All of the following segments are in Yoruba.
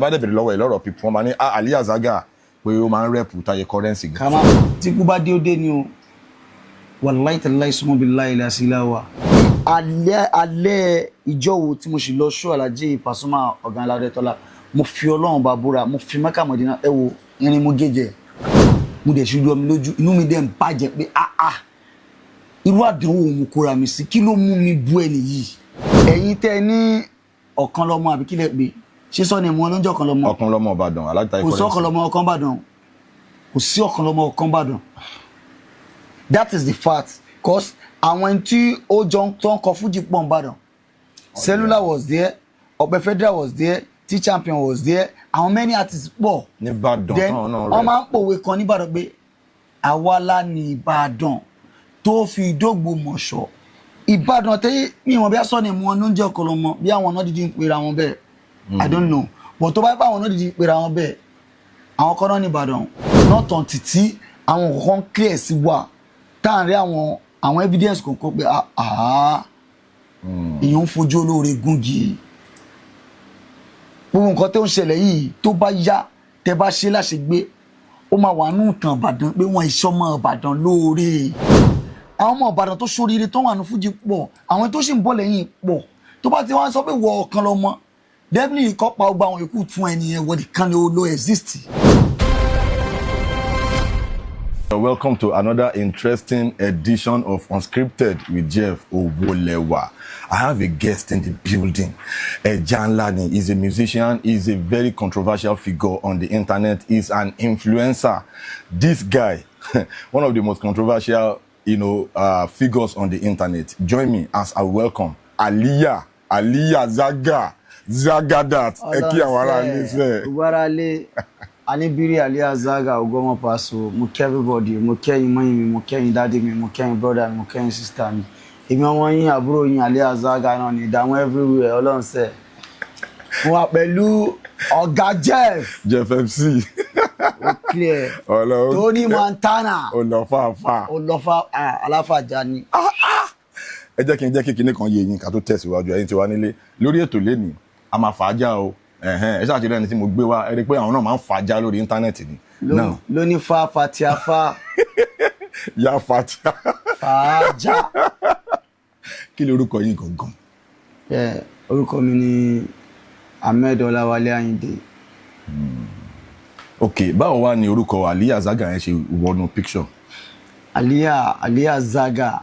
Bá dẹ̀ bèrè lọ́wọ́ ẹ̀ lọ́rọ̀ people, wọ́n máa ní, "Ah, Aliyah Zaga," pé ó máa ń rep Taye Currency gan. Kama tí kú bá dé, ó dé ni o. Wàláì tàláì sọmọ bíi láì lásìlá wa. Alẹ́ alẹ́ ìjọ wo tí mo sì lọ ṣó Alhaji Pasuma Ọ̀gá Aládétọ́lá, mo fi Ọlọ́run bá búra, mo fi Mẹ́kà Mọ̀dínà, ẹ wo irin mo gé jẹ, mo dẹ̀ ṣojú ọmi lójú, inú mi dẹ̀ ń bàjẹ́ pé, ah ah, irú àdánwò mo kóra mi sí? Kí ló mú mi bú ẹni yìí? Ẹ̀yin tẹ́ ẹ ní ọ̀kan lọ́mọ, àbí kílẹ̀ pé ṣé sọ ni mo lọ́jọ́ ọ̀kan lọ́mọ? Ọ̀kan lọ́mọ Ìbàdàn, Alhaji Taye Kò sí Currency. ọ̀kan lọ́mọ ọ̀kan Ìbàdàn, kò sí ọ̀kan lọ́mọ ọ̀kan Ìbàdàn. That is the fact, 'cause àwọn ẹni tí ó jọ tó ń kọ fújì pọ̀ nìbàdàn. Cellular was there, Ọ̀pẹ Federal was there, T Champion was there, àwọn many artists pọ̀. Nìbàdàn. Then táwọn náà wọ́n rẹ̀ máa ń pòwe kan nìbàdàn pé àwa la ní Ìbàdàn tó fi dógbòmọ̀ṣọ́. Ìbàdàn tẹ́ mi ìwọ̀n bí a sọ ni mo ló ń jẹ́ ọ̀kan lọ́mọ, bí àwọn náà dídí ń pera wọn bẹ́ẹ̀, I don't know, but tó bá bá àwọn náà dídí ń pera wọn bẹ́ẹ̀, àwọn kan náà ní Ìbàdàn náà tàn títí àwọn kọ̀ọ̀kan clear sí wa, tá à ń rí àwọn evidence kọ̀ọ̀kan pé, ah ah, èèyàn ń fojú olóore gúngi. Gbogbo nǹkan tó ń ṣẹlẹ̀ yìí, tó bá yá, tẹ bá ṣe láṣegbé, ó máa wà nù tàn Ìbàdàn pé wọ́n ìṣọmọ Ìbàdàn lóore. Àwọn ọmọ Ìbàdàn tó ṣoríire tó wà ní fújì pọ̀, àwọn tó sì ń bọ̀ lẹ́yìn pọ̀. Tó bá ti wá sọ pé wọ ọ̀kan lọ́mọ, definitely kọ́ pa ọgbà àwọn yòókù fún ẹni yẹn, wọ́n nìkan ni ó ló exist. Welcome to another interesting edition of Unscripted with Jeff Owolewa. I have a guest in the building. Ẹja ńlá ni. He's a musician, he's a very controversial figure on the internet, he's an influencer. This guy, one of the most controversial figures on the internet. Join me as I welcome Aliyah, Aliyah Zaga, Zagadat. Ẹ kí àwọn ará ilé sẹ́. Gbogbo ara lé anibiri Aliyah Zaga Ogomo Paso. Mo kí everybody, mo kí ẹ̀yin mọ́yìn mi, mo kí ẹ̀yin daddy mi, mo kí ẹ̀yin brother mi, mo kí ẹ̀yin sister mi. Èmi ọmọ yín, àbúrò yín, Aliyah Zaga náà ní ìdààmú everywhere. Ọlọ́run sẹ́, mo wà pẹ̀lú ọ̀gá Jeff. Jeff MC. Ó clear. Ọlọ́run. Tony Montana. Olọ́fàfà. Olọ́fà aláfàjà ni. Ẹ jẹ́ kí n jẹ́ kí kinní kan yé yín ká tó tẹ̀síwájú. Ẹ̀yin tí wà nílé lórí ètò lẹ́nìí, a máa fà á já o. Ẹ̀hẹ́n, ẹ ṣáà ti rí ẹni tí mo gbé wá, ẹ rí i pé àwọn náà máa ń fà á já lórí íńtánẹ́ẹ̀tì ni. Now, ló ní fa fatia fa. Ya fatia. Fàájà. Kí lorúkọ yín gangan? Yeah, orúkọ mi ni Ahmed Ọláwálé Ayinde. Ok, báwo wá ni orúkọ Aliyah Zaga yẹn ṣe wọnú picture? Aliyah, Aliyah Zaga,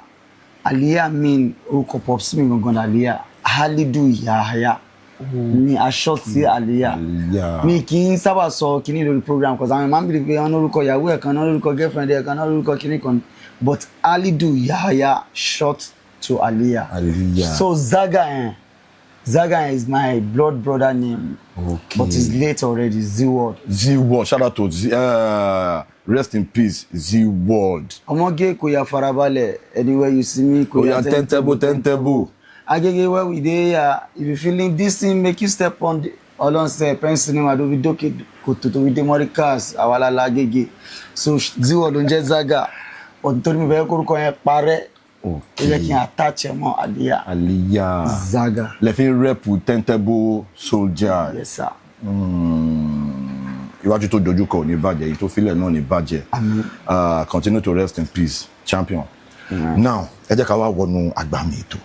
Aliyah mean orúkọ popsi mi gangan ni Aliyah Halidu Yahaya ní aṣọ sí Aliyah. Aliyah. Mi kì í sábà sọ kíní lórí program, 'cause àwọn máa ń bìrì pé wọn lórúkọ ìyàwó ẹ̀ kan náà, lórúkọ girlfriend ẹ̀ kan náà, lórúkọ kíní kan, but Halidu Yahaya short to Aliyah. Aliyah. So Zaga Zaga is my blood brother name. But he's late already, Z-World. Z World, shout out to Z, rest in peace, Z World. Ọmọge kò yà farabalẹ̀, anywhere you see me kò Oya, tẹ́ntẹ́bù tẹ́ntẹ́bù. Agege where we dey, if you feeling this thing, make you step on the ọlọ́nsẹ̀ pencil ní wàá fi dókè kòtò tó fi dé mọ́ríkàs àwàlálà Agege. So Z-World ló ń jẹ́ Zaga, but nítorí mi fẹ́ kórúkọ yẹn parẹ́, ó yẹ kí n attach ẹ̀ mọ́ Aliyah. Aliyah. Zaga. Lẹ fi ń rep tẹ́ntẹ́bù soldier. Yes sir. Iwájú tó dojú kọ ò ní bàjẹ́, èyí tó filẹ̀ náà ní bàjẹ́. Àmín. Continue to rest in peace, champion. Now, ẹ jẹ́ ká wá wọnú àgbàmì ètò.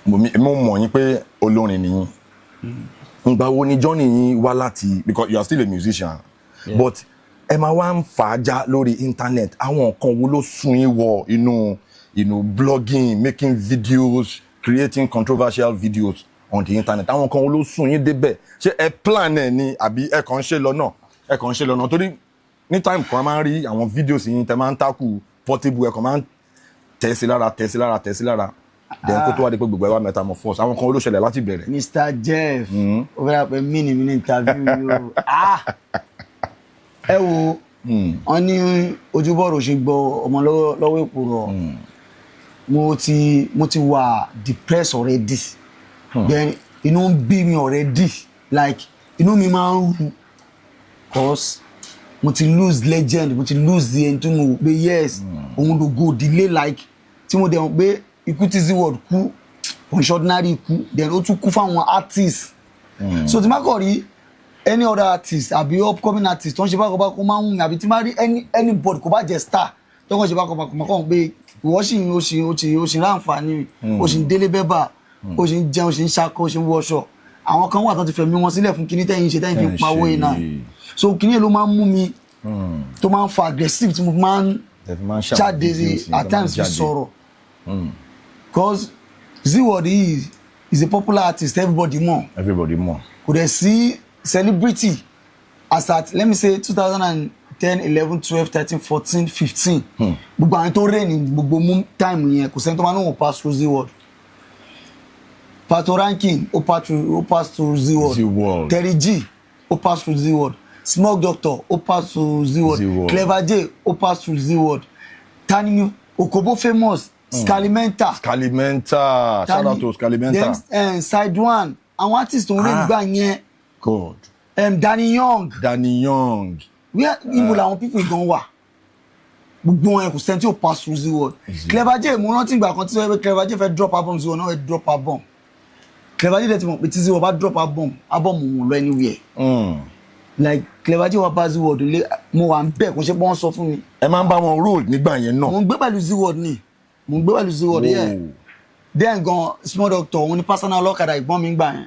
Mo mọ̀ yín pé olórin ni yín. Ìgbà wo ni journey yín wá láti, because you are still a musician, but ẹ máa wá ń fà á já lórí internet, àwọn nǹkan wo ló sún yín wọ inú blogging, making videos, creating controversial videos on the internet? Àwọn nǹkan wo ló sún yín débẹ̀? Ṣé ẹ plan ẹ ni, àbí ẹ kàn ń ṣe lọ́nà, ẹ kàn ń ṣe lọ́nà? Torí ní time kan, a máa ń rí àwọn videos yín tẹ máa ń tákù Portable, ẹ kàn máa ń tẹ̀ sí lára, tẹ̀ sí lára, tẹ̀ sí lára, then kó tó wá di pé gbogbo ẹ wá metamorphose. Àwọn kan wo ló ṣẹlẹ̀ láti bẹ̀rẹ̀? Mr Jeff, ó fẹ́ pẹ́ mí ni mí ní interview yìí o. Ah, ẹ wo, wọ́n ní ojúbọ̀rọ̀ ṣe gbọ́ ọmọ lọ́wọ́ èpò rọ̀. Mo ti wà depressed already, then inú ń bí mi already, like inú mi máa ń ru, 'cause mo ti lose legend, mo ti lose the ẹni tó mo wò pé yes, òun ló go delay, like tí mo dẹ̀ mọ̀ pé ikú tí Z-World kú kò ń ṣe ordinary ikú, then ó tún kú fáwọn artists. So tí má kọ̀ rí Any other artist àbí upcoming artist tó ń ṣe bákan bákan máa ń wù mí, àbí tí máa rí anybody, kò bá jẹ́ star, tó kàn ṣe bákan bákan, máa kàn pé ìwọ sì ń ó sì ń ráǹfààní, ó sì ń délé bẹ́bà, ó sì ń jẹun, ó sì ń ṣakọ, ó sì ń wọṣọ. Àwọn kan wà tó ti fẹ̀mí wọn sílẹ̀ fún kinní tẹ́yìn ṣe, tẹ́yìn fi Tẹ́yìn pawó ṣe yìí náà. So kinní yẹn ló máa ń mú mi, tó máa ń fa aggressive tí mo máa ń Tẹ́ fi máa ń ṣàwọn jáde videos yẹn, at tó máa ń times fi jáde. sọ̀rọ̀, 'cause Zeeworld is a popular artist, everybody mọ̀. Everybody mọ̀. Kò dẹ̀ sí celebrity as at, let me say, 2010, 11, 12, 13, 14, 15, gbogbo àwọn tó rẹ̀ ní gbogbo mú time yẹn, kò sẹ́ni tó máa ní wọn pass through Zeeworld. Patoranking, ó pass through Zeeworld. Zeeworld. Terry G, ó pass through Zeeworld. Small Doctor, ó pass through Zeeworld. Zeeworld. Clever J, ó pass through Zeeworld. Tani Okobo Famous, Scalimenta. Scalimenta, shout out to Scalimenta. Then Side One, àwọn artist tó ń rẹ̀ Ah. nígbà yẹn. God. Danny Young. Danny Young. Where, níbo làwọn people gan wà? Gbogbo wọn, kò sẹ́ni tí ò pass through Zeeworld. Clever J, mo rántí ìgbà kan tí wọ́n pé Clever J fẹ́ drop album, Zeeworld náà fẹ́ drop album. Clever J dẹ̀ ti mọ̀ pé tí Zeeworld bá drop album, album òun lọ anywhere. Like, Clever J wá bá Zeeworld lé, mo wà ń bẹ̀, kò ṣe pé wọ́n sọ fún mi. Ẹ máa ń bá wọn roll nígbà yẹn náà. Mo ń gbé pẹ̀lú Zeeworld ni, mo ń gbé pẹ̀lú Zeeworld, yeah. Whoa. Then gan, Small Doctor, òun ni personal ọlọ́kadà ìgbọ́n mi gbà yẹn.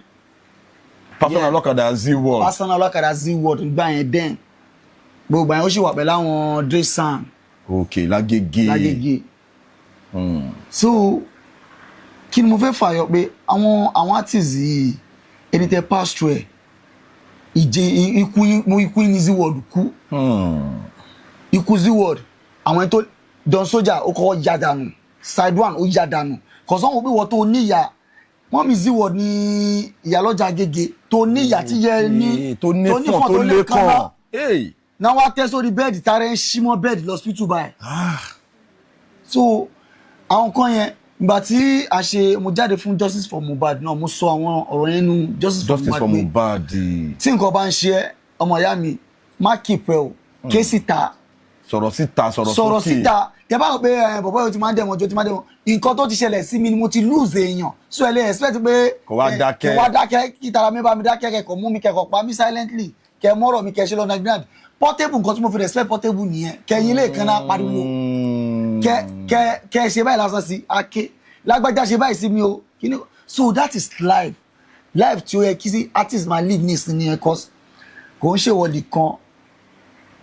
Personal Yeah. ọlọ́kadà Zeeworld. Personal ọlọ́kadà Zeeworld gbà yẹn. Then gbogbo àyẹn, ó sì wà pẹ̀lú àwọn Dresan. Ok, lágége. Lágége. So kí ni mo fẹ́ fàyọ pé àwọn artists yìí, ẹni tẹ pass through ẹ̀, ìjẹ ikú mo, ikú ní Zeeworld kú. Ikú Zeeworld, àwọn ẹni tó Don Soldier, ó kọ́kọ́ ya dànù. Side One, ó ya dànù. Kọ̀sán wo pé wọ́n tó níyà mọ́mí Zeeworld ní ìyálọ́jà Gègé, tó níyà tí yẹ ní tó ní fọ̀n tó lé kàn. Hey. Náà wá tẹ́ sórí bed, tààrẹ ń ṣí mọ́ bed lọ́sítù báyìí. So àwọn kan yẹn, ìgbà tí a ṣe, mo jáde fún Justice for Mohbad náà, mo sọ àwọn ọ̀rọ̀ yẹn nu Justice for Justice for Mohbad pé Mohbad. tí nǹkan bá ń ṣe ẹ́, ọmọ ìyá mi, má keep ẹ o, ké síta. Sọ̀rọ̀ síta, sọ̀rọ̀ Sọ̀rọ̀ sókè. síta. Tẹ bá rò pé ẹ bọ̀bọ̀ yóò ti máa ń dẹ̀wọ̀n, jọ ti máa ń dẹ̀wọ̀n, nǹkan tó ti ṣẹlẹ̀ sí mi ni mo ti lose èèyàn, so ẹ lè expect pé Kò wá dákẹ́. Kò wá dákẹ́, kí tara mi bá mi dákẹ́, kẹ́kọ̀ọ́ mú mi, kẹ́kọ̀ọ́ pa mí silently, kẹ́ mọ́rọ̀ mi, kẹ́ ṣe lọ́nà grand. Portable, nǹkan tí mo fi respect Portable nìyẹn. Kẹ́yìn lè kan náà pariwo, kẹ kẹ kẹ ṣe báyìí lásán sí ake, lágbájá ṣe báyìí sí mi o. Kíni? So that is life, life tí ó yẹ kí sí artist máa live ní ìsinmi yẹn, 'cause kò ń ṣèwọ́de kan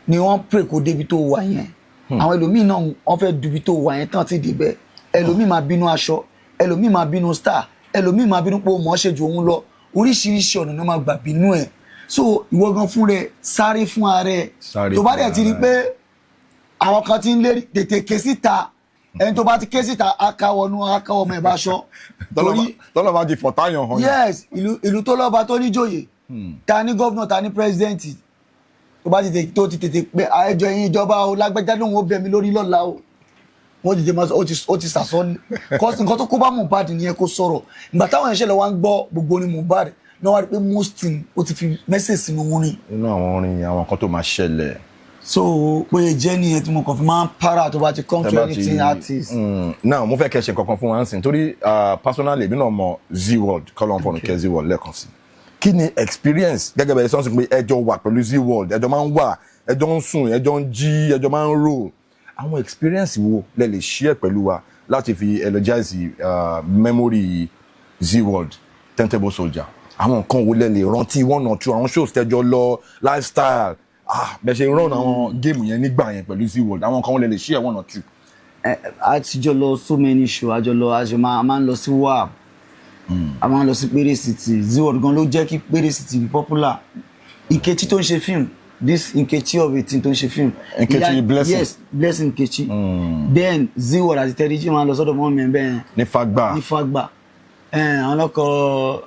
ni wọ́n pray kó débi tó wà yẹn. Àwọn ẹlòmíì náà, wọ́n fẹ́ dubi tó wà yẹn tán ti débẹ̀. Ẹlòmíì máa bínú aṣọ, ẹlòmíì máa bínú star, ẹlòmíì máa bínú pé ó mọ̀ ọ́ ṣe ju òun lọ. Oríṣiríṣi ọ̀nà náà máa gbà bínú ẹ̀. So ìwọ gan fún rẹ, sáré fún ara ẹ. Sáré Tó bá fún dẹ̀ ti rí ara pé àwọn kan ti ń lérí, tètè ké síta. Ẹni tó bá ti ké síta, akáwọnú akáwọ ọmọ ẹ̀ bá aṣọ torí Tọ́lọ́ bá ti fọ̀táyàn hàn yàn. Yes, ìlú tó lọ́ba, tó níjòyè, ta ní governor, ta ní president, tó bá ti tètè, tó ti tètè pé ẹjọ́ ẹ̀yin ìjọba o, lágbájá lóun ó bẹ̀ mí lórí lọ́la o, wọ́n ti tètè máa sọ, ó ti sàsọ́ 'cause nǹkan tó kó bá Mohbad nìyẹn. Kó sọ̀rọ̀ ìgbà táwọn ẹ̀ṣẹ̀ lọ wá ń gbọ́ gbogbo ní Mohbad náà, wá rí pé most thing, ó ti fi message sínú orin. Nínú àwọn orin, àwọn kan tó máa ṣẹlẹ̀. So bóyá jẹ́ nìyẹn tí mo kàn fi máa ń para tó bá ti come Tẹ́ to bá ti- anything artist. Now mo fẹ́ kẹ́ ṣe kankan fún wa nsìn, torí personally, èmi náà mọ Zeeworld, kọ́lọ́n fọ́nù kẹ́ Zeeworld lẹ́ẹ̀kan sí. Kí ni experience gẹ́gẹ́ bẹ́ẹ̀ sọ́nsìn pé ẹjọ́ wà pẹ̀lú Zeeworld, ẹjọ́ máa ń wà, ẹjọ́ ń sùn, ẹjọ́ ń jí, ẹjọ́ máa ń roll, àwọn experience wo lẹ lè share pẹ̀lú wa láti fi eulogize memory Zeeworld, Turntable Soldier? Àwọn nǹkan wo lẹ lè rántí, one or two, àwọn shows tẹjọ lọ, lifestyle, bẹ́ẹ̀ ṣe run àwọn game yẹn nígbà yẹn pẹ̀lú Zeeworld, àwọn nǹkan wo lẹ lè share, one or two? A ti jọ lọ so many show, a jọ lọ, a jọ máa, a máa ń lọ sí WAP, a máa ń lọ sí Pere City. Zeeworld gan ló jẹ́ kí Pere City be popular. Nkechi tó ń ṣe film, this Nkechi of 18 tó ń ṣe film. Nkechi Blessing. Yes, Blessing Nkechi. Then Zeeworld àti Terry G máa ń lọ sọ́dọ̀ mọ́ mi bẹ́ẹ̀. Ní Fagba. Ní Fagba. Àwọn ọlọ́kọ̀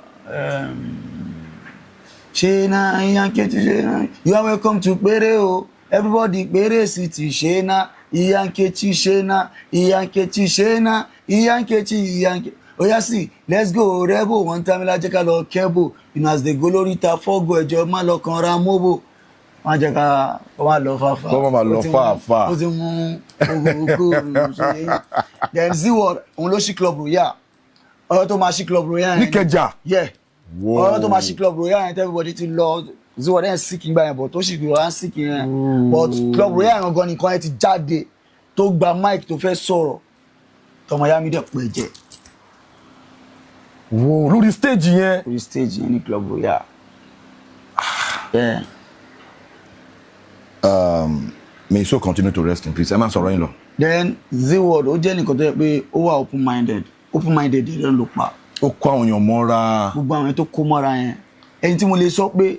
ṣe na ìyá Nkechi ṣe na, "You are welcome to Pere o, everybody, Pere City." Ṣe na ìyá Nkechi, ṣe na ìyá Nkechi, ṣe na ìyá Nkechi, ìyá Nkechi, oya sí, let's go rebo one time, la jẹ́ ká lọ kẹ́bò, you know as they go lórí ta fọ́gò, ẹ̀jọ̀ má lọ kan ra mọ́bò, wọ́n jẹ́ ká kó má lọ fàáfà. Kó má máa lọ fàáfà. Ó ti mú ogo ṣe yẹn. Then Zeeworld, òun ló ṣí Club Royal, ọ̀rọ̀ tó máa ṣí Club Royal yẹn. Níkẹjà. Yeah. Wow. Ọ̀rọ̀ tó máa ṣí Club Royal yẹn, everybody ti lọ. Zworld ẹ̀ ń sick gbà yẹn, but tó sì gbé wá ń sick yẹn, but Club Royal yẹn gan nìkan yẹn ti jáde, tó gba mic, tó fẹ́ sọ̀rọ̀, tọmọ ya mi dẹ̀ pẹ̀ jẹ́. Wo lórí stage yẹn? Orí stage yẹn ní Club Royal. Yeah. May he so continue to rest in peace. Ẹ máa sọ̀rọ̀ yín lọ. Then Zworld, ó jẹ́ nìkan tó yẹ pé ó wà open minded. Open minded yẹn ló pa. Ó kó àwọn èèyàn mọ́ra. Gbogbo àwọn tó kó mọ́ra yẹn, ẹni tí mo lè sọ pé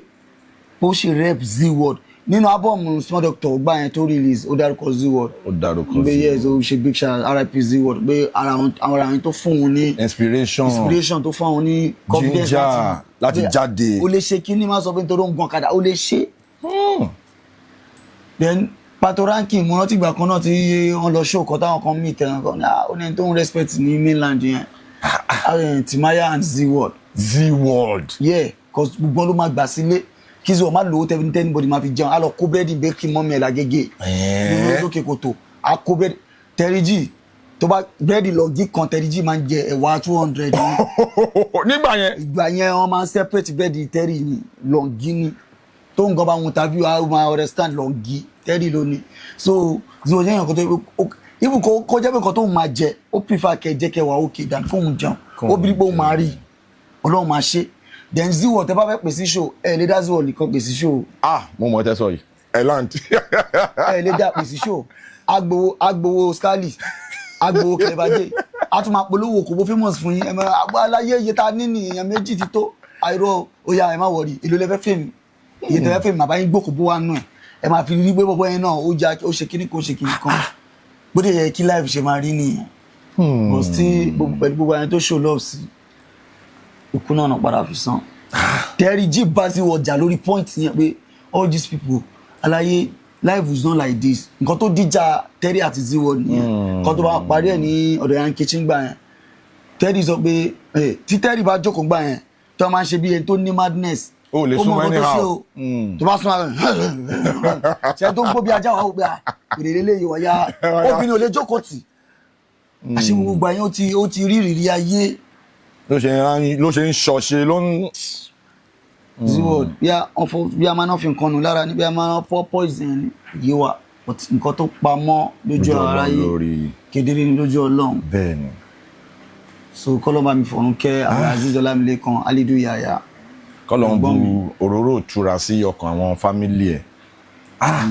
ó ṣe rep Zworld nínú album Small Doctor gbà yẹn tó release, ó dárúkọ Zworld. Ó dárúkọ pé Zworld. Yes, ó ṣe big shout, RIP Zworld, pé ara àwọn tó fún òun ní inspiration. Inspiration tó fún òun ní confidence Ginger láti pé jáde. Ó lè ṣe kíní, má sọ pé nítorí òun gan kadà ó lè ṣe. Then Patoranking, mo rántí ìgbà kan náà tí wọ́n lọ show kan, táwọn kan meet ẹran kan ní, ah, ó ní ẹni tó ń respect ní mainland yẹn, Timaya and Zworld. Zworld. Yeah, 'cause gbogbo ló máa gbà sílé kí Zworld má lówó tẹ́bi anybody máa fi jẹun, á lọ kó búrẹ́dì bakery mọ́mí ẹ̀ lágége nínú lókè kòtò, á kó búrẹ́dì. Terry G, tó bá búrẹ́dì lọ́gí kan, Terry G máa ń jẹ ẹ̀wà 200 ní. Nígbà yẹn. Ìgbà yẹn, wọ́n máa ń separate búrẹ́dì Terry ní lọ́ngí ní tó ń gan bá wọn tàbí wàá máa understand lọ́ngí Terry lónìí. So Zworld yẹn kan tó yẹ even kó jẹ́ pé nǹkan tó ń máa jẹ, ó prefer kẹ jẹ́ kẹ wà okay than kóun jẹun. Ó bí pé ó máa rí, Ọlọ́run máa ṣe. Then Zworld, tẹ bá fẹ́ pèsè show, ẹ lè dá Zworld nìkan pèsè show. Ah, mo mọ̀ ẹ́ tẹ́ sọ yìí, ẹ land. Ẹ lè dá pèsè show. Agbowó, agbowó Scally, agbowó Clever J, a tún máa polówó kò bó famous fún yín. Ẹ máa aláyé iye tá a ní ní èèyàn méjì ti tó àìrọ. Ó yá, ẹ má worry, èlò lẹ fẹ́ fèmí, iye tẹ fẹ́ fèmí, màbá yín gbókò bó wà nù ẹ. Ẹ máa fi rí pé bọ́bọ́ yẹn náà ó já, ó ṣe kíní kan, ó ṣe kíní kan. Bó dé yẹ kí life ṣe máa rí nìyẹn. But still, pẹ̀lú gbogbo àwọn tó show love sí, ikú náà padà fi san. Terry G bá sí wọjà lórí point yẹn pé all these people aláyé, life is not like this. Nǹkan tó díjà Terry àti Zworld nìyẹn. Nǹkan tó bá parí ẹ̀ ní ọ̀dọ̀ yẹn kitchen gbà yẹn, Terry sọ pé tí Terry bá jókòó gbà yẹn, tó máa ń ṣe bí ẹni tó ní madness. Ó lè Ó mọ súnmọ́ nǹkan tó ṣe anyhow. o. Tó bá súnmọ́, ṣe tó ń gbó bí ajá wà, ó gbé èrè lélẹ́yìí wọ̀ya, obìnrin ò lè jókòó tì. Àṣé gbogbo gbà yẹn, ó ti rí ìrírí ayé. Ló ṣe ń ṣọṣe ló ń. Zworld, bí a wọ́n fọ, bí a máa ń fi nǹkan nù lára ní, bí a máa ń fọ́ poison ní yé wa, but nǹkan tó pamọ́ lójú Lójú Ọlọ́run aráyé lórí. kedere ni lójú Ọlọ́run. Bẹ́ẹ̀ ni. So kọ́lọ́ bá mi fọ̀run kẹ́ Abdulaziz Ọlámilékan Alidu Yaya. Kọ́lọ̀ ń bu Ẹ̀gbọ́n mi. òróró ìtura sí ọkàn àwọn family ẹ̀. Ah,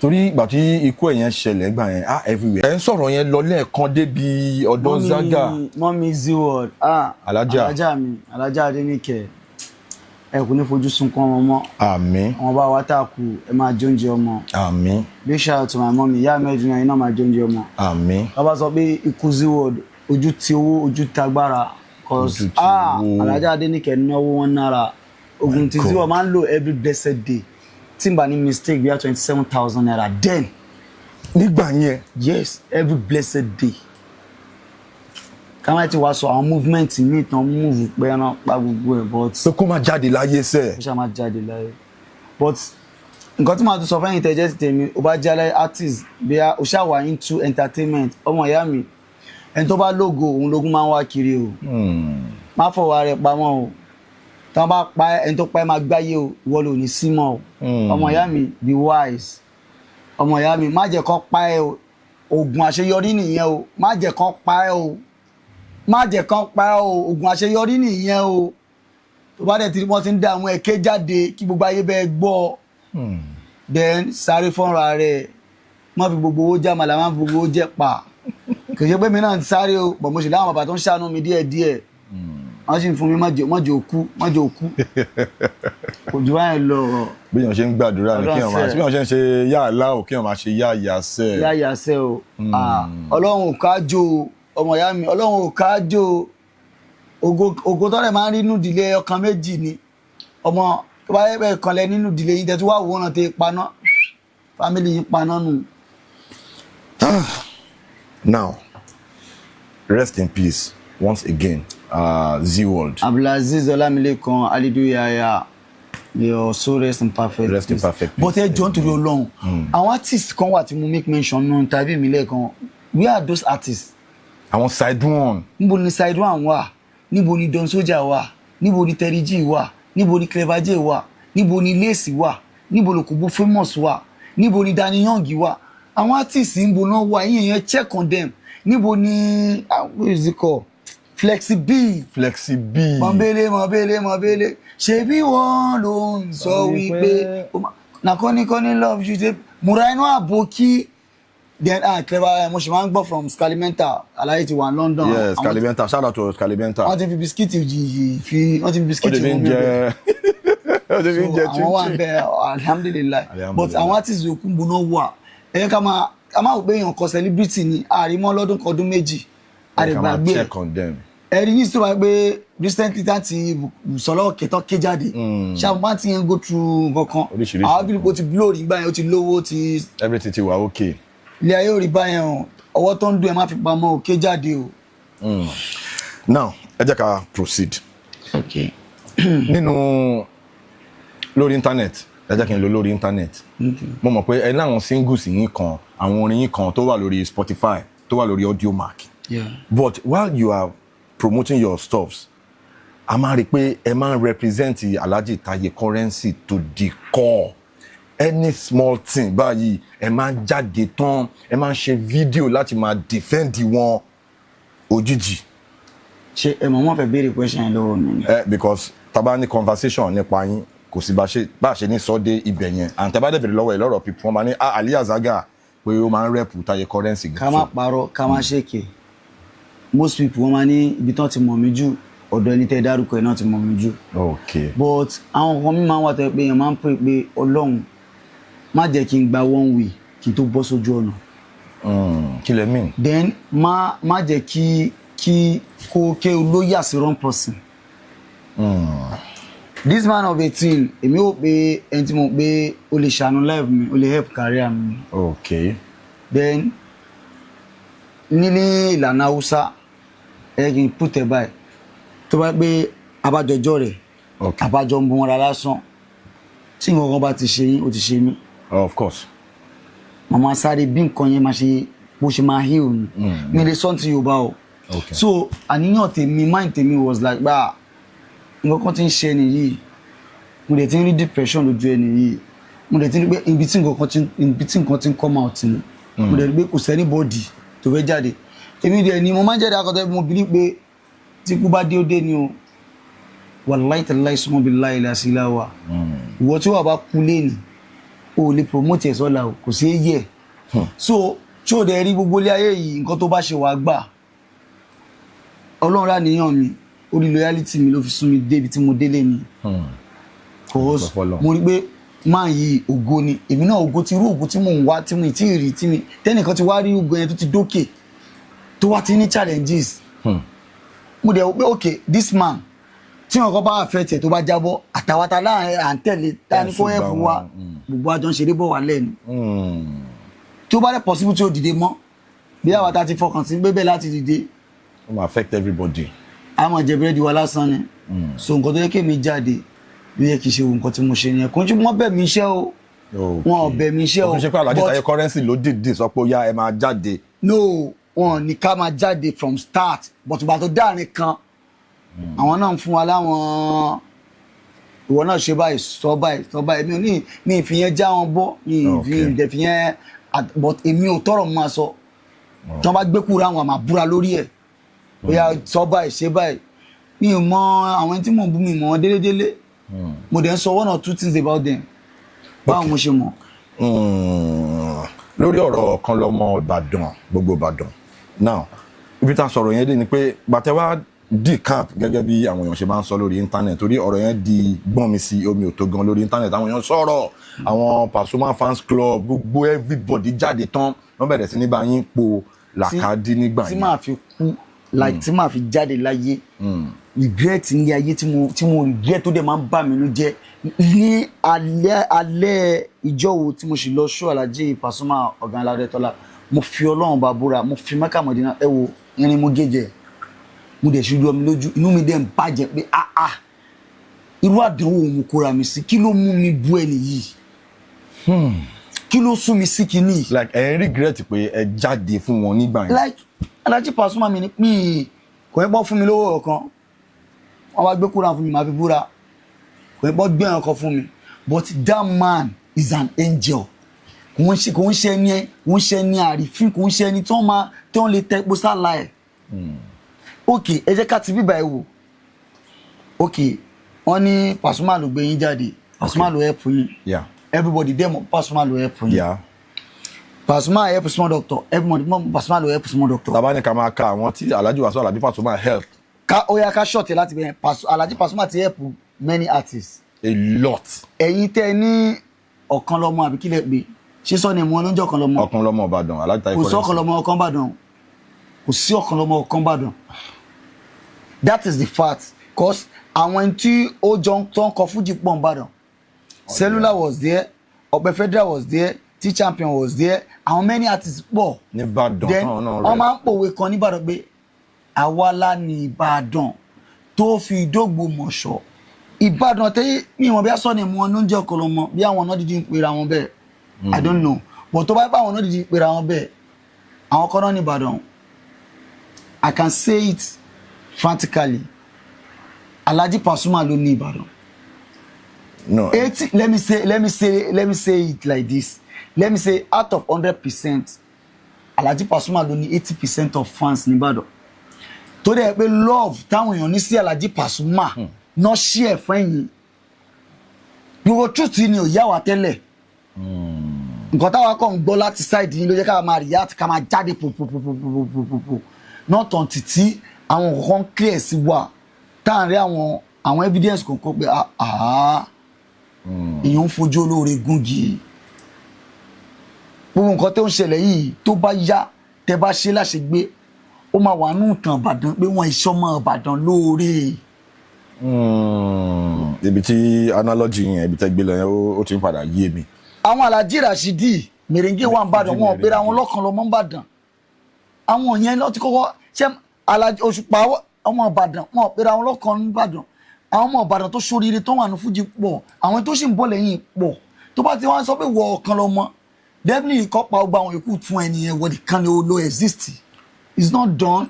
torí ìgbà tí ikú ẹ̀ yẹn ṣẹlẹ̀ gbà yẹn, ah, everywhere. Ẹ̀ ń sọ̀rọ̀ yẹn lọ lẹ́ẹ̀kan débi ọ̀dọ̀ Zaga. Mummy Zworld, ah. Alájà. Alájà mi, Alájà Adéníkẹ́, ẹ kò ní fojú sunkún ọmọ mọ́. Àmín. Àwọn bá wa tá a kú, ẹ máa jẹ oúnjẹ ọmọ. Àmín. Big shout out to my mummy, ìyá mẹ́rin náà, iná máa jẹ oúnjẹ ọmọ. Àmín. Wọ́n bá sọ pé ikú Zworld, ojú ti owó, ojú ti agbára, 'cause Ojú ti ah, owó. Alájà Adéníkẹ́ náwó wọn nára ogun tí God. Zworld máa ń lò every blessed day. Tí n bá ní mistake, bí i ₦27,000 then. Nígbà yẹn? Yes, every blessed day. Káwọn ti wá sọ àwọn movement míì tán, move pé ẹran pa gbogbo ẹ̀, but Pé kó má jáde láyé sẹ́ẹ̀. Ó ṣáà máa jáde láyé. But nǹkan tí màá tún sọ fẹ́yìn tẹ́jẹ́ ti tèmi, ó bá jẹ́ artist, bí a ó ṣáà wà into entertainment, ọmọ ìyá mi, ẹni tó bá lógo, òun lógún máa ń wá kiri o. Má fọwọ́ rẹ̀ pamọ́ o. Tí wọ́n bá pa ẹ́, ẹni tó pa ẹ́ máa gbáyé o, ìwọ ló ní sí mọ́ o. Ọmọ ìyá mi, be wise. Ọmọ ìyá mi, má jẹ́ kó pa ẹ́ o. Oògùn àṣeyọrí nìyẹn o. Má jẹ́ kó pa ẹ́ o, má jẹ́ kó pa ẹ́ o. Oògùn àṣeyọrí nìyẹn o. Tó bá dẹ̀ tí wọ́n ti ń dààmú ẹ̀, ké jáde kí gbogbo ayé bẹ́ẹ̀ gbọ́. Then sáré fọ́nra rẹ̀, má fi gbogbo owó jàmàlà, má fi gbogbo owó jẹ pa. Kì í ṣe pé mi náà ti sáré o, bọ̀ mo sì láwọn bàbá tó ń ṣàánú mi díẹ̀díẹ̀, wọ́n sì ń fún mi. Má jẹ́ òkú, má jẹ́ òkú, kò jù báyìí lọ. Bí èèyàn ṣe ń gbàdúrà ní kí èèyàn máa Ọlọ́run bí èèyàn ṣe ń ṣe yáàlá ò, kí èèyàn máa ṣe yáàyà sẹ́. Yáyà sẹ́ o. Ah, Ọlọ́run ò kájò o, ọmọ ìyá mi, Ọlọ́run ò kájò o. Ògo, ògo tọ́lẹ̀ máa ń rí nínú ìdílé ọkàn méjì ni. Ọmọ tó bá yẹ bẹ́ẹ̀ kanlẹ̀ nínú ìdílé yín, tẹ́tí wá wòran tẹ́ paná, family yín paná nù. Now, rest in peace once again, Zworld. Abdulaziz Ọlámilékan Alidu Yaya, may your soul rest in perfect Rest in peace. perfect peace. But ẹ jọ̀ọ́, nítorí Ọlọ́run, àwọn artists kan wà tí mo make mention nù tàbí mi lẹ́ẹ̀kan. Where are those artists? Àwọn side one. Níbo ni Side One wà? Níbo ni Don Soja wà? Níbo ni Terry G wà? Níbo ni Clever J wà? Níbo ni Lace wà? Níbo lòkùnbó Famous wà? Níbo ni Danny Young wà? Àwọn artists ń bo náà wà? Ẹ̀yìn yẹn, check on them. Níbo ni, ah, what is it called, Flexi B? Flexi B. Mọ̀bẹ́lẹ̀, mọ̀bẹ́lẹ̀, mọ̀bẹ́lẹ̀, ṣebí wọ́n ló ń sọ wípé na kọ́ni kọ́ni love you ṣe Muraino Aboki. Then, ah, Clever, mo ṣe máa ń gbọ́ from Scalimenta. Aláyé ti wà ní London. Yes, Scalimenta. Shout out to Scalimenta. Wọ́n ti fi bisikíìtì yìí fi, wọ́n ti fi Ó bisikíìtì ti fi ń mú mi jẹ, ó ti fi ń jẹ So àwọn wà ń chinchin. bẹ, alhamdulillahi, but Alhamdulillah. àwọn artist yòókù ń gbóná wà. Ẹ ká máa, ká máa wò pé èèyàn kan celebrity ni àrímọ́ lọ́dún kan, ọdún 2, Ká máa àrègbàgbé ẹ̀. check on them. Ẹ̀rí ní sọ pé recently láti Sọlá Òkè tán ké jáde, ṣáà máa ti yẹn go through nǹkan kan. Oríṣiríṣi. Àwọn bí o ti blow rí gbà yẹn, ó ti lówó, ó ti Everything ti wà okay. Ilé ayé ò rí báyẹn o. Ọwọ́ tó ń dùn ẹ, má fi pamọ́ o, ké jáde o. Now, ẹ jẹ́ ká proceed. Okay. Nínú lórí internet, ẹ jẹ́ kí n lò lórí internet. Mo mọ̀ pé ẹ láwọn singles yín kan, àwọn orin yín kan tó wà lórí Spotify, tó wà lórí Audiomack. But while you are promoting your stuffs, a máa rí i pé ẹ máa ń represent Alhaji Taye Currency to the core. Any small thing báyìí, ẹ máa ń jáde tán, ẹ máa ń ṣe fídíò láti máa defend wọn òjijì. Ṣé ẹ mọ̀, wọ́n fẹ́ béèrè question yẹn lọ́wọ́ mi ni? Eh, because tá bá ní conversation nípa yín, kò sí bá ṣe ní sọ dé ibẹ̀ yẹn, and tẹ́ bá dẹ̀ bèrè lọ́wọ́ ẹ̀ lọ́rọ̀ people, wọ́n máa ní, ah, Aliyah Zaga, pé ó máa ń rep Taye Currency gan. Ká má parọ́, ká má ṣèké, most people, wọ́n máa ní ibi tán ti mọ̀ mí jù, ọ̀dọ̀ ẹni tẹ́ dárúkọ ẹ̀ náà ti mọ̀ mí jù. But àwọn kan mi máa ń wà tó yẹ pé èèyàn máa ń pè pé Ọlọ́run má jẹ́ kí n gba one way kí n tó bọ́ sójú ọ̀nà. Kí lẹ mean? Then má jẹ́ kí kó ké olóyà sí wrong person. This man of 18, èmi ò pé ẹni tí mo pé ó lè ṣàánú life mi, ó lè help career mi. Then níní ìlànà Haúsá, ẹ kì í put ẹ báyìí, tó bá pé abájọjọ rẹ, abájọ ń bọ́ra lásán, tí nǹkan kan bá ti ṣe yín, ó ti ṣe mí. Of course. Màmá sáré bí nǹkan yẹn máa ṣe, bó ṣe máa heal ni mi lè sọ́n ti Yorùbá o. So àníyàn tèmi, mind tèmi was like, gbà nǹkan kan ti ń ṣe ẹni yìí, mo dẹ̀ ti ń rí depression lójú ẹni yìí, mo dẹ̀ ti ń rí pé ibi tí nǹkan ti ń come out ni, mo dẹ̀ rí pé kò sí anybody tó fẹ́ jáde. Èmi dẹ̀ ni mo máa ń jáde akọ́tẹ́. Mo believe pé tí kú bá dé, ó dé ni o. Wàláì tàláì, sọmọ bíi láì lásìlá wa, ìwọ tí wàá bá kú lẹ́nu, o ò lè promote ẹ̀ sọ́la o, kò sí yẹ. So tí o dẹ̀ rí gbogbo ilé ayé yìí, nǹkan tó bá ṣe, wàá gbà. Ọlọ́run rà níyàn mi, ó rí loyalty mi, ló fi sún mi débi tí mo délé ni, cause Dúpẹ́ f'Ọlọ́run. mo rí pé máa yí ògo ni èmi náà, ògo ti irú ògo tí mò ń wá, tí mo ti rí, tí mi tẹ́nìkan ti wá rí ògo yẹn tó ti dókè, tó wá ti ní challenges. Mo dẹ̀ wò pé, okay, this man, tí wọn kọ́ bá affect ẹ̀, tó bá jábọ́, àtàwátà láàrin à ń tẹ̀lé tá ní kó Ẹ̀ help ṣùgbọ́n wa, wọn, gbogbo àjọ ń ṣeré bọ̀ wá lẹ́nu. Tí ó bá dẹ̀ possible tí ó dìde mọ́, bí àwa ta ti fọkàn sí pé bẹ́ẹ̀ láti dìde, Ó máa affect everybody. A máa jẹ búrẹ́dì wa lásán ni. So nǹkan tó yẹ kí èmi jáde ló yẹ kí n ṣe wo nǹkan tí mo ṣe yẹn, kò ń ṣe wọ́n bẹ̀ mí iṣẹ́ o, wọn ò bẹ̀ mí iṣẹ́ o. Ó tún ṣe pé Alhaji Taye Currency ló dìde sọ pé ó yá, ẹ máa jáde. No, wọn ò ní ká máa jáde from start, but ìgbà tó dáàrin kan, àwọn náà ń fún wa láwọn, ìwọ náà ṣe báyìí, sọ báyìí, sọ báyìí. Mi ò ní mi ì fi yẹn já wọn bọ́, mi ì fi ìdẹ̀ fi yẹn, but èmi ò tọrọ máa sọ. Tí wọ́n bá gbé kúrò, àwọn àmà búra lórí ẹ̀, bóyá sọ báyìí, ṣe báyìí. Mi ò mọ àwọn tí mò ń bú, mi mọ̀ wọ́n délédélé. Mo dẹ̀ ń sọ one or two things about them. Báwo mo ṣe mọ̀? Lórí ọ̀rọ̀ kan lọ́mọ Ìbàdàn, gbogbo Ìbàdàn now, ibi tá a sọ̀rọ̀ yẹn dé ni pé gbàtẹ́ wá di cap, gẹ́gẹ́ bí àwọn èèyàn ṣe máa ń sọ lórí internet, torí ọ̀rọ̀ yẹn di gbọ́n mi sí omi ò tó gan lórí internet. Àwọn èèyàn sọ̀rọ̀, àwọn Pasuma fans club, gbogbo everybody jáde tán, wọ́n bẹ̀rẹ̀ sí ní bá yín po làkàdí nígbà Tí yẹn. màá fi kú, like tí màá fi jáde láyé, regret ní ayé tí mo regret, tó dẹ̀ máa ń bà mí nú jẹ́, ní alẹ́ ìjọ wo tí mo sì lọ show Alhaji Pasuma Ọ̀gá Ńlá Ọdẹ́tọ́lá, mo fi Ọlọ́run bá búra, mo fi Mẹ́kà Mọ̀dínà, ẹ wo irin mo gé jẹ, mo dẹ̀ ṣojú ọmi lójú, inú mi dẹ̀ ń bàjẹ́ pé, ah ah, irú àdánwò mo kóra mi sí? Kí ló mú mi bú ẹni yìí? Kí ló sún mi sí kinní yìí? Like ẹ ń regret pé ẹ jáde fún wọn nígbà yẹn. Like Alhaji Pasuma, mi ni mi kò ní pọ́ fún mi lówó ọ̀kan, wọ́n wá gbé kúrò fún mi, màá fi búra. Kò ní pọ́ gbé ọ̀kan fún mi. But that man is an angel. Kò ń ṣe ẹni, kò ń ṣe ẹni àrífín, kò ń ṣe ẹni tí wọ́n máa tí wọ́n lè tẹ epo sálà ẹ̀. Ok, ẹ jẹ́ ká ti bíbá ẹ wò. Ok, wọ́n ní Pasuma ló gbé yín jáde, Pasuma ló help yín. Everybody dẹ̀ mọ̀ Pasuma ló help yín. Pasuma help Small Doctor, everybody mọ̀ Pasuma ló help Small Doctor. Tàbá ní ká máa ka àwọn tí Alhaji Wasiu Alabi Pasuma help. Ká ó yá, ká ṣọ̀tẹ̀ láti bẹ̀rẹ̀. Alhaji Pasuma ti help many artists. A lot. Ẹ̀yin tẹ́ ẹ ní ọ̀kan lọ́mọ, àbí kílẹ̀ pé ṣé sọ ni mo ló ń jẹ́ ọ̀kan lọ́mọ? Ọ̀kan lọ́mọ Ìbàdàn, Alhaji Taye. Kò sí ọ̀kan lọ́mọ ọ̀kan Ìbàdàn, kò sí ọ̀kan lọ́mọ ọ̀kan Ìbàdàn. That is the fact, cause àwọn ẹni tí ó jọ tó ń kọ fújì pọ̀ nÌbàdàn. Cellular was there, Ọ̀pẹ Federal was there, T Champion was there, àwọn many artists pọ̀. Nìbàdàn. Then táwọn náà wọ́n rẹ̀ máa ń pòwe kan nÌbàdàn pé àwa la ní Ìbàdàn tó fi dÓgbómọ̀ṣọ́. Ìbàdàn tẹ́ mi ìwọ̀n bí a sọ ni mo ló ń jẹ́ ọ̀kan lọ́mọ, bí àwọn náà dídí ń pera wọn bẹ́ẹ̀, I don't know, but tó bá bá àwọn náà dídí ń pera wọn bẹ́ẹ̀, àwọn kan náà ní Ìbàdàn. I can say it frantically, Alhaji Pasuma ló ní Ìbàdàn. No. 80, let me say it like this, let me say out of 100%, Alhaji Pasuma ló ní 80% of fans nìbàdàn, tó dẹ̀ pé love táwọn èèyàn ní sí Alhaji Pasuma náà ṣí ẹ̀ fún ẹ̀yìn. Gbogbo truth ni ò yá wa tẹ́lẹ̀. Nǹkan táwa kàn ń gbọ́ láti side yín ló jẹ́ ká máa react, ká máa jáde pòpòpòpòpòpò. Not until tí àwọn nǹkan clear sí wa, tá à ń rí àwọn evidence kọ̀ọ̀kan pé ah ah, èèyàn ń fojú olóore gúngi. Gbogbo nǹkan tó ń ṣẹlẹ̀ yìí, tó bá yá, tẹ bá ṣe láṣegbé, ó máa wà nù tàn Ìbàdàn pé wọ́n ìṣọmọ Ìbàdàn lóore. Ibi tí analogy yẹn, ibi tẹ́ gbé lọ yẹn, ó ti ń padà yé mi. Àwọn Alhaji Rashidi Mèrèǹgè wà nÌbàdàn, wọn ò pera wọn lọ́kàn lọ́mọ nÌbàdàn. Àwọn yẹn lọ ti kọ́kọ́ ṣé Alhaji Òṣùpá ọmọ Ìbàdàn, wọn ò pera wọn lọ́kàn nÌbàdàn. Àwọn ọmọ Ìbàdàn tó ṣoríire tó wà ní fújì pọ̀, àwọn tó sì ń bọ̀ lẹ́yìn pọ̀. Tó bá ti wá sọ pé wọ ọ̀kan lọ́mọ, definitely kọ́ pa ọgbà àwọn yòókù fún ẹni yẹn, wọ́n nìkan ni ó ló exist. It's not done.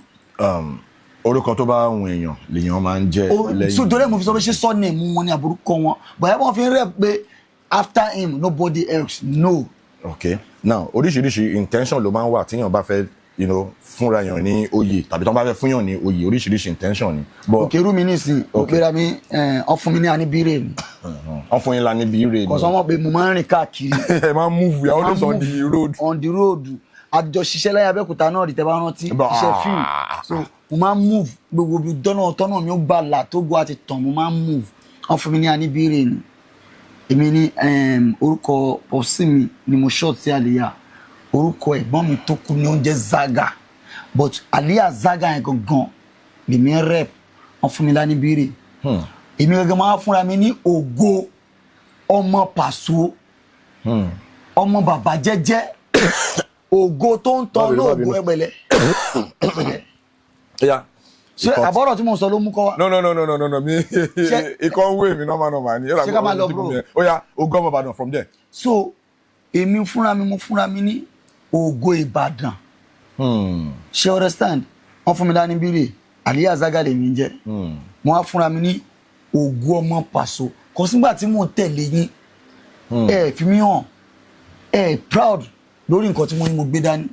Orúkọ tó bá wùn èèyàn lèèyàn máa ń jẹ́ lẹ́yìn. So torí ẹ̀ mo fi sọ pé ṣé surname wọn ni àbúrúkọ wọn bọ̀yá wọn fi ń rẹ̀ pé after him nobody else, no. Okay, now oríṣiríṣi intention ló máa ń wà tíyàn bá fẹ́ fúnra yàn ní oyè tàbí tí wọ́n bá fẹ́ fúnyàn ní oyè, oríṣiríṣi intention ni. But òkè rú mi nísìn, ó pera mi, ọ fún mi ní anibire ni. Wọ́n fún yín la níbi ire ni. Kọ̀sán mọ̀ pé mo máa ń rìn káàkiri. Ẹ máa ń move, you are always on the road. On the road. Àjọ ṣiṣẹ́ láyé Abẹ́òkúta náà rí, tẹ́ bá rántí iṣẹ́ fíìmù. So mo máa ń move gbogbo ibi dọ́nà tọ́nà mi ó gbà là tó gbọ́ àti tàn, mo máa ń move. Wọ́n fún mi ní anibire ni. Èmi ní orúkọ pọ̀sí mi ni mo short sí Àlíyà. Orúkọ ẹ̀gbọ́n mi tó kú ní oúnjẹ Zaga, but Àlíyà Zaga yẹn gangan lèmi ń rep. Wọ́n fún mi lánibire. Èmi gangan máa fúnra mi ní Ògo Ọmọ Pàṣọ, ọmọ bàbá jẹ́jẹ́, ògo tó ń tan Má bínú, má lóògùn. bínú. Ẹgbẹ̀lẹ́ ẹgbẹ̀lẹ́. Yeah. Ṣé àbọ̀rọ̀ tí mo sọ ló mú kọ́ wa? No, no, no, no, no, no, no, mi ikọ̀ ń wé mi normal normal ni. Ṣé ká máa lọ, bro? Ó yá, Ògo Ọmọ Ìbàdàn from there. So èmi fúnra mi, mo fúnra mi ní Ògo Ìbàdàn. Ṣe understand? Wọ́n fún mi dání bírè Àlíyá Zaga lèmi ń jẹ́. Mo wá fúnra mi ní Ògo Ọmọ Pàṣọ. Kò sígbà tí mò ń tẹ̀lé yín, ẹ fi mí hàn, ẹ proud lórí nǹkan tí mo ní mo gbé dání.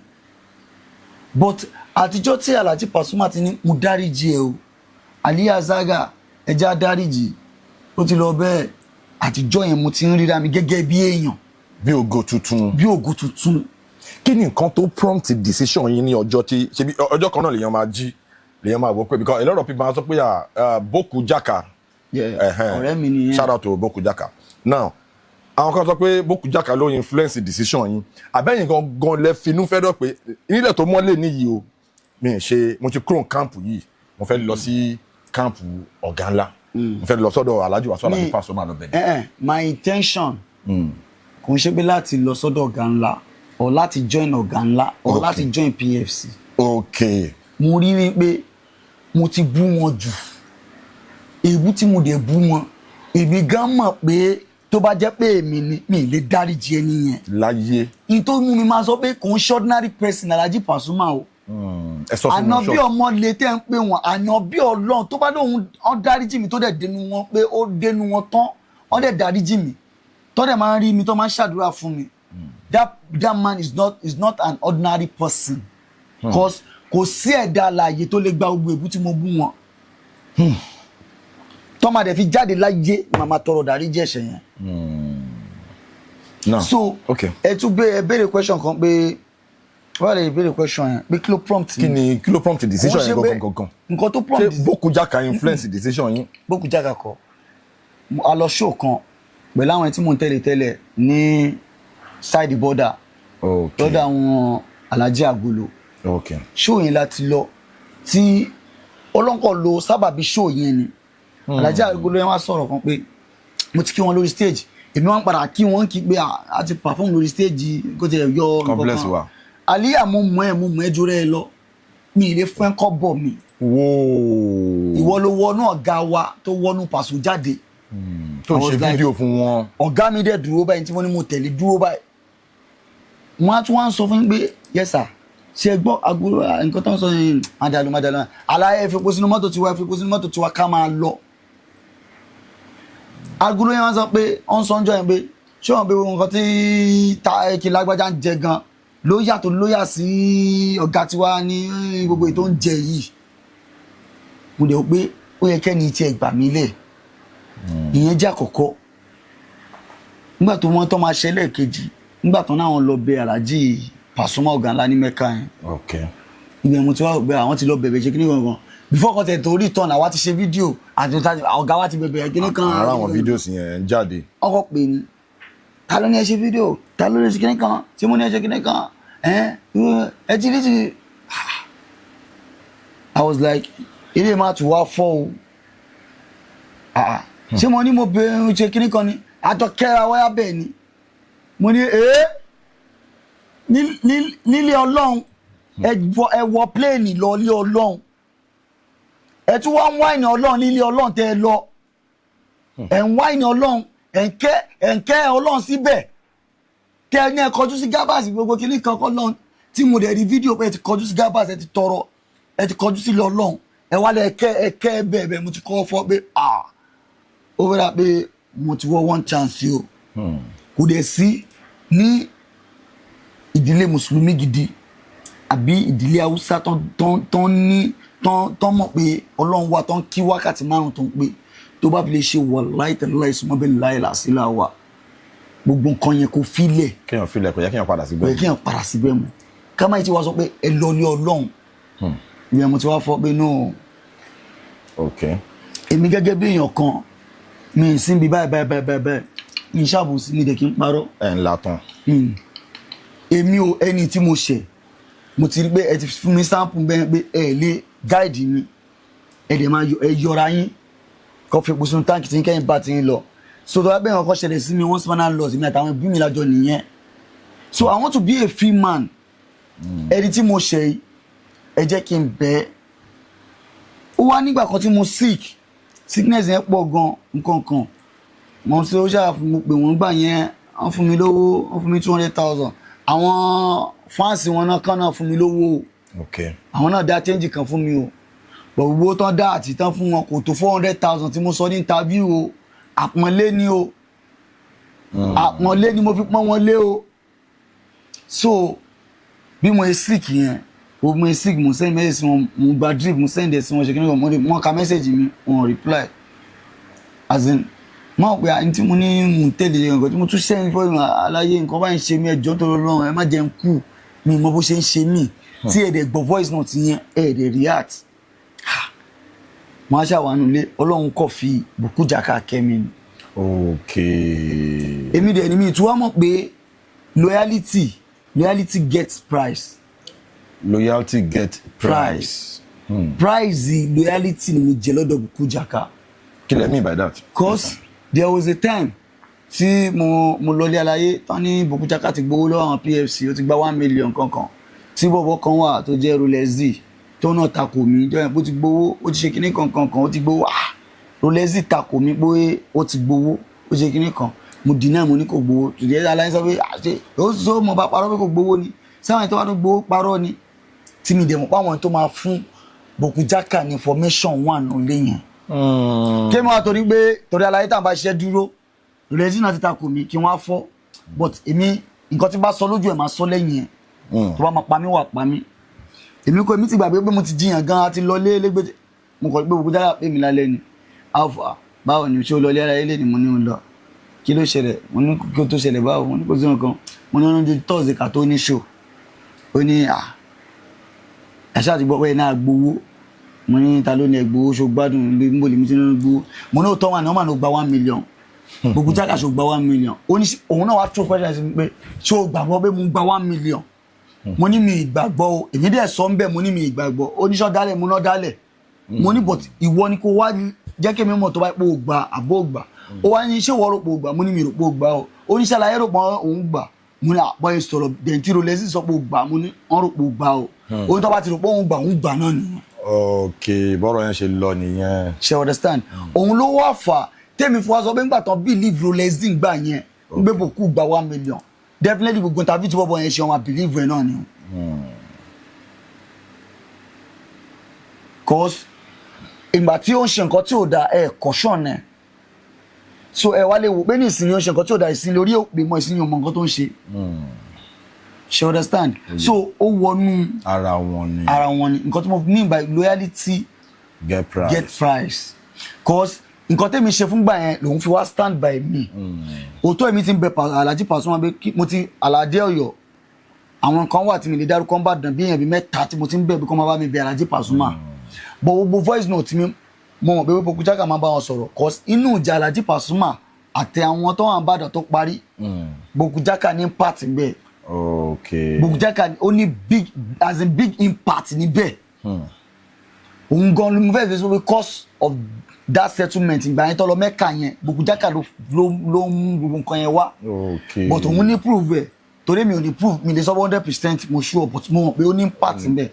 But àtijọ́ tí Alhaji Pasuma ti ní mo dáríjì ẹ o, Àlíyá Zaga, ẹja dáríjì, ó ti lọ bẹ́ẹ̀. Àtijọ́ yẹn mo ti ń ríra mi gẹ́gẹ́ bí èèyàn. Bí ògo tuntun. Bí ògo tuntun. Kí ni nǹkan tó prompt decision yín ní ọjọ́ tí ṣebí ọjọ́ kan náà lèèyàn máa jí, lèèyàn máa wò pé, because a lot of people máa sọ pé Boku Jaka. Ọ̀rẹ́ mi nìyẹn. Shout out to Boku Jaka. Now àwọn kan sọ pé Boku Jaka ló influence decision yín, àbẹ́yìn gangan lẹ finú fẹ́ dọ̀ pé nílẹ̀ tó mọ́lẹ̀ níyì o, mi ì ṣe, mo ti kúrò ní camp yìí, mo fẹ́ lọ sí camp ọ̀gá ńlá, mo fẹ́ lọ sọ́dọ̀ Alhaji Wasiu Alabi Pasuma lọ bẹ̀rẹ̀. My intention kò ń ṣe pé láti lọ sọ́dọ̀ ọ̀gá ńlá or láti join ọ̀gá ńlá or láti join PFC. Mo rí i pé mo ti bú wọn jù. Èébú tí mo dẹ̀ bú wọn, èmi gan mọ̀ pé tó bá jẹ́ pé èmi ni, mi ì lè dáríjì ẹni yẹn. Láyé. N tó mú mi máa sọ pé kò ń ṣe ordinary person Alhaji Pasuma o. Ẹ sọ fún mi. Ànábì short. ọmọ lè tẹ́ ń pè wọ́n, ànábì Ọlọ́run, tó bá lóun ọ́n dáríjì mi, tó dẹ̀ dénú wọn pé ó dénú wọn tán, ọ́n dẹ̀ dáríjì mi. Tọ́dẹ̀ máa ń rí mi, tó máa ń ṣàdúrà fún mi. That man is not an ordinary person, 'cause kò sí ẹ̀dá alààyè tó lè gba gbogbo èbú tí mo bú wọn tọ́ máa dẹ̀ fi jáde láyé, màmá tọrọ dáríjì ẹ̀ṣẹ̀ yẹn. Now, So ẹ tún bẹ ẹ béèrè question kan pé wọ́n lè béèrè question yẹn pé kí ló prompt Kí ni, kí ló prompt decision Kò ń yẹn ṣe pé gangan gangan? Nǹkan tó prompt Ṣé Boko Jaka influence decision yín? Boko Jaka kọ́. A lọ show kan pẹ̀lú àwọn tí mò ń tẹ̀lé tẹ́lẹ̀ ní side border lọ́dọ̀ àwọn Alhaji Agolo. Show yẹn láti lọ tí ọlọ́nkọ̀ lo sábàbí show yẹn ni Alhaji Agolo yẹn wá sọ̀rọ̀ kan pé mo ti kí wọn lórí stage. Èmi wọn padà kí wọn kí pé a ti perform lórí stage, kó tiẹ̀ yọ God bless wa. Aliya, mo mọ̀ ẹ́ jùlọ ẹ lọ, mi ì lè fún ẹ kọ́ bọ̀ mi. Wóò. Ìwọ ló wọnú ọ̀gá wa tó wọnú pàṣẹ jáde. Tó ń I was ṣe like, fídíò fún wọn. Ọ̀gá mi dẹ̀ dúró báyìí tí wọ́n ní mo tẹ̀lé dúró báyìí. Wọ́n á tún wá ń sọ fún mi pé, "Yes sir, ṣe gbọ́ agolo nǹkan tó ń sọ yẹn?" Madalu madalu aláyẹ, fi epo sínú mọ́tò tiwa, fi epo sínú mọ́tò tiwa ká máa lọ. Agolo yẹn wọ́n sọ pé wọ́n sọ ń jọ yẹn pé ṣé wọ́n pé nǹkan tí ta kí lágbájá ń jẹ gan ló yàtọ̀ ló yà sí ọ̀gá tiwa ní gbogbo ètò ń jẹ yìí. Mo dẹ̀ wò pé ó yẹ kẹ́ni tiẹ̀ gbà mí lẹ̀. Ìyẹn jẹ́ àkọ́kọ́. Nígbà tó wọ́n tó máa ṣe lẹ́ẹ̀kejì, nígbà tó náà wọ́n lọ bẹ Alhaji Pasuma, ọ̀gá ńlá ní Mẹ́ka yẹn, ibẹ̀ mo ti wá gbé àwọn ti lọ bẹ̀bẹ̀ ṣe kíní kankan before kan tẹ̀ tó return. Àwa ti ṣe fídíò àti ọ̀gá wa ti bẹ̀bẹ̀ kíní kan. Ara àwọn fídíò yẹn ń jáde. Ọkọ̀ pè ní, "Ta ló ní ẹ ṣe fídíò? Ta ló ní ẹ ṣe kíní kan tí mo ní ẹ ṣe kíní kan?" Ẹ ẹ ti rí ti. I was like, ilé máa tù wá fọ́ o. Ah, ṣé mo ní mo bẹ ṣe kíní kan ni àjọ kẹ́ra wáyà bẹ́ẹ̀ ni. Mo ní ee nílé Ọlọ́run, ẹ wọ plane lọ ilé Ọlọ́run, ẹ tún wá ń whine Ọlọ́run nílé Ọlọ́run tẹ́ ẹ lọ. Ẹ ń whine Ọlọ́run, ẹ ń kẹ́ Ọlọ́run síbẹ̀. Tẹ́ ẹ ní ẹ kọjú sí gábàsì gbogbo kíní kan kọ́ lọ́run tí mo dẹ̀ rí fídíò pé ẹ ti kọjú sí gábàsì, ẹ ti tọrọ, ẹ ti kọjú sílé Ọlọ́run, ẹ wá lẹ kẹ́ ẹ kẹ́ bẹ́ẹ̀ bẹ́ẹ̀. Mo ti kọ́ fọ́ pé ah, ó fẹ́ dà pé mo ti wọ́ one chance o. Kò dẹ̀ sí ní ìdílé mùsùlùmí gidi àbí ìdílé Haúsá tán ní tán mọ̀ pé Ọlọ́run wà, tán kí wákàtí 5 tó ń pé tó bá fi lè ṣe wàláì tẹ̀lé ìsúnmọ́ bẹ́ẹ̀ láì làásìlà wà gbogbo nǹkan yẹn kò filẹ̀. Kéèyàn filẹ̀, kò yẹ kéèyàn padà Kò síbẹ̀. yẹ kéèyàn padà síbẹ̀ mọ́. Ká má yìí ti wá sọ pé ẹ lọ ní Ọlọ́run. Ìyẹn mo ti wá fọ pé no. Èmi gẹ́gẹ́ bí èèyàn kan, mi ì sí ibi báyìí báyìí báyìí báyìí báyìí, mi ì ṣàbùsí, mi dẹ̀ kí n parọ́. Ẹ̀ ń la tán. Èmi ò ẹni tí mo ṣẹ̀, mo ti rí pé ẹ ti fún mi sample bẹ́ẹ̀ pé ẹ lè guide mi, ẹ dẹ̀ máa yọ ẹ yọra yín kọ́ fi epo sínú táǹkì tí ń kẹ́yìn bá ti ń lọ. So tó bá bẹ́ẹ̀ kọ́ ṣẹlẹ̀ sí mi, wọ́n spanner loss mi àtàwọn ẹbí mi lájọ nìyẹn. So I want to be a free man. Ẹni tí mo ṣẹ̀ yìí, ẹ jẹ́ kí n bẹ́ẹ̀. Ó wá nígbà kan tí mo sick, sickness yẹn pọ̀ gan, nǹkan kan mo ṣe, ó ṣáà fún mi pé wọ́n gbà yẹn, wọ́n fún mi lówó, wọ́n fún mi 200,000. Àwọn fans wọn náà kàn náà fún mi lówó o. Àwọn náà dá change kan fún mi o, but gbogbo tán dá àti tán fún wọn kò tó 400,000 tí mo sọ ní interview o. Àpọ́nlé ni o, àpọ́nlé ni mo fi pọ́n wọn lé o. So bí mo ṣe sick yẹn o, mo ṣe sick, mo send message sí wọn, mo gba drip, mo send ẹ̀ sí wọn, ṣe kí ni wọn, mo ka message mi, wọn reply. As in, mo rò pé àyìn tí mo ní mo tẹ̀lé nǹkan tí mo tún send fún aláyé, nǹkan báyìí ń ṣe mí, ẹjọ́ tó lọ́rùn, ẹ má jẹ́ n kú, mi mọ bó ṣe ń ṣe mí tí ẹ dẹ̀ gbọ́ voice note yẹn, ẹ dẹ̀ react. Mo á ṣàwánú lé Ọlọ́run kọ̀ fi Bùkún Jaka kẹ́mi ni. Èmi dẹ̀ ni mi ìtura mọ̀ pé loyalty gets price. Loyalty get price. Price loyalty ni mo jẹ lọ́dọ̀ Bùkún Jaka. Kí lẹ mean by that? 'Cause there was a time tí mo lọlé aláyé tán ní Bùkún Jaka ti gbowó lọ́wọ́ àwọn PFC, ó ti gba 1 million kankan, tí bọ̀bọ̀ kan wà tó jẹ́ Rolex D tó náà takò mí jọ yẹn pé ó ti gbowó, ó ti ṣe kinní kan kan kan, ó ti gbowó. Ah, Rolex D takò mí pé ó ti gbowó, ó ṣe kinní kan. Mo deny, mo ní kò gbowó. Tòdí aláyé sọ pé àṣẹ ó sọ mo bá parọ́ pé kò gbowó ni, sáwọn tó wá tó gbowó parọ́ ni, tí mi dẹ̀ mọ̀ pé àwọn tó máa fún Bùkún Jaka ní information wà nù lé yẹn. Kí mo wá torí pé torí aláyé tá à ń bá ṣiṣẹ́ dúró. Rolex náà ti takò mí kí wọ́n á fọ́, but èmi, nǹkan tí bá sọ lójú ẹ̀, máa sọ lẹ́yìn ẹ̀. Tó bá máa pa mí, wà pa mí. Èmi kò, èmi ti gbàgbé pé mo ti jiyàn gan, àti lọlé lẹ́gbẹ̀ẹ́. Mo kàn pé gbogbo jágà pé mi lálẹ́ ni, "Alpha, báwo ni? Ṣé o lọlé ara ilé ni?" Mo ní o lọ. "Kí ló ṣẹlẹ̀?" Mo ní kí o tó ṣẹlẹ̀ báwo? Mo ní kò sí nǹkan. Mo ní ọdún Thursday ká tó ní show. Ó ní, "À, ẹ ṣáà ti gbọ́ pé ẹ náà gbowó." Mo ní, "Ta ló ní ẹ gbowó? Ṣó gbádùn bí mo lè mi ti ní gbowó?" Mo ní, "Òótọ́ wà ní wọ́n máa lọ gba 1 million. Gbogbo jágà, ṣó gba 1 million?" Ó ní òun náà wá tó question sí mi pé, "Ṣó o gbàgbọ́ pé mo gba 1 million?" Mo ní mi ìgbàgbọ́ o. Èmi dẹ̀ sọ ń bẹ̀, mo ní mi ìgbàgbọ́. Ó ní, "Ṣọ́ dálẹ̀?" Mo náà dálẹ̀. Mo ní, "But ìwọ ni kó wá jẹ́ kí mi mọ̀ tó bá pò gbà àbó gbà." Ó wá ní, "Ṣé ìwọ rò pò gbà?" Mo ní mi rò pò gbà o. Ó ní, "Ṣàlàyé rò pọ̀ òun gbà?" Mo ní àpọ̀ yẹn sọ̀rọ̀ dẹ̀ntì ro lẹ́sìn sọ pé òun gbà. Mo ní wọ́n rò pò gbà o. Ó ní tó bá ti rò pé òun gbà, òun gbà náà nìyẹn. Ok, bọ́rọ̀ yẹn ṣe lọ nìyẹn. Ṣe understand? Òun ló wá fà tèmi fún wa sọ pé ńgbà tán believe Rolexin gbà yẹn, ń gbé bòkú gba 1 million, definitely gbogbo interview tí bọ́bọ̀ yẹn ṣe, wọn believe ẹ̀ náà ni o. Cause ìgbà tí ó ń ṣe nǹkan tí ò da, ẹ caution ẹ. So ẹ wá lè wò pé ní ìsinyìí ó ń ṣe nǹkan tí ò da, ìsinyìí lórí òpè mọ́, ìsinyìí ò mọ nǹkan tó ń ṣe. Ṣe understand? So ó wọnú ara wọn ni. Ara wọn ni. Nǹkan tí mo mean by loyalty get price. Get price, cause nǹkan tẹ́mi ṣe fúngbà yẹn lòun fi wá stand by me. Òótọ́, èmi ti ń bẹ Alhaji Pasuma pé kí mo ti Aládé Ọ̀yọ́, àwọn kan wà tí mi lè dárúkọ ń bá dàn bí èèyàn bíi mẹ́ta tí mo ti ń bẹ̀ bí kò máa bá mi bẹ Alhaji Pasuma. But gbogbo voice note mi, mo mọ̀ pé Boko Jaka máa bá wọn sọ̀rọ̀, cause inú ìjà Alhaji Pasuma àti àwọn tó wà ń bàdàn tó parí, Boko Jaka ní part bẹ́ẹ̀. Boko Jaka ó ní big, as in big impact níbẹ̀. Òun gan ló mo fẹ́ fi sọ pé cause of that settlement ìgbà yẹn tó lọ Mẹ́kà yẹn, Boko Jaka ló mú gbogbo nǹkan yẹn wá. But òun ní proof ẹ̀, torí mi ò ní proof, mi lè sọ 100% mo sure, but mo mọ̀ pé ó ní impact níbẹ̀.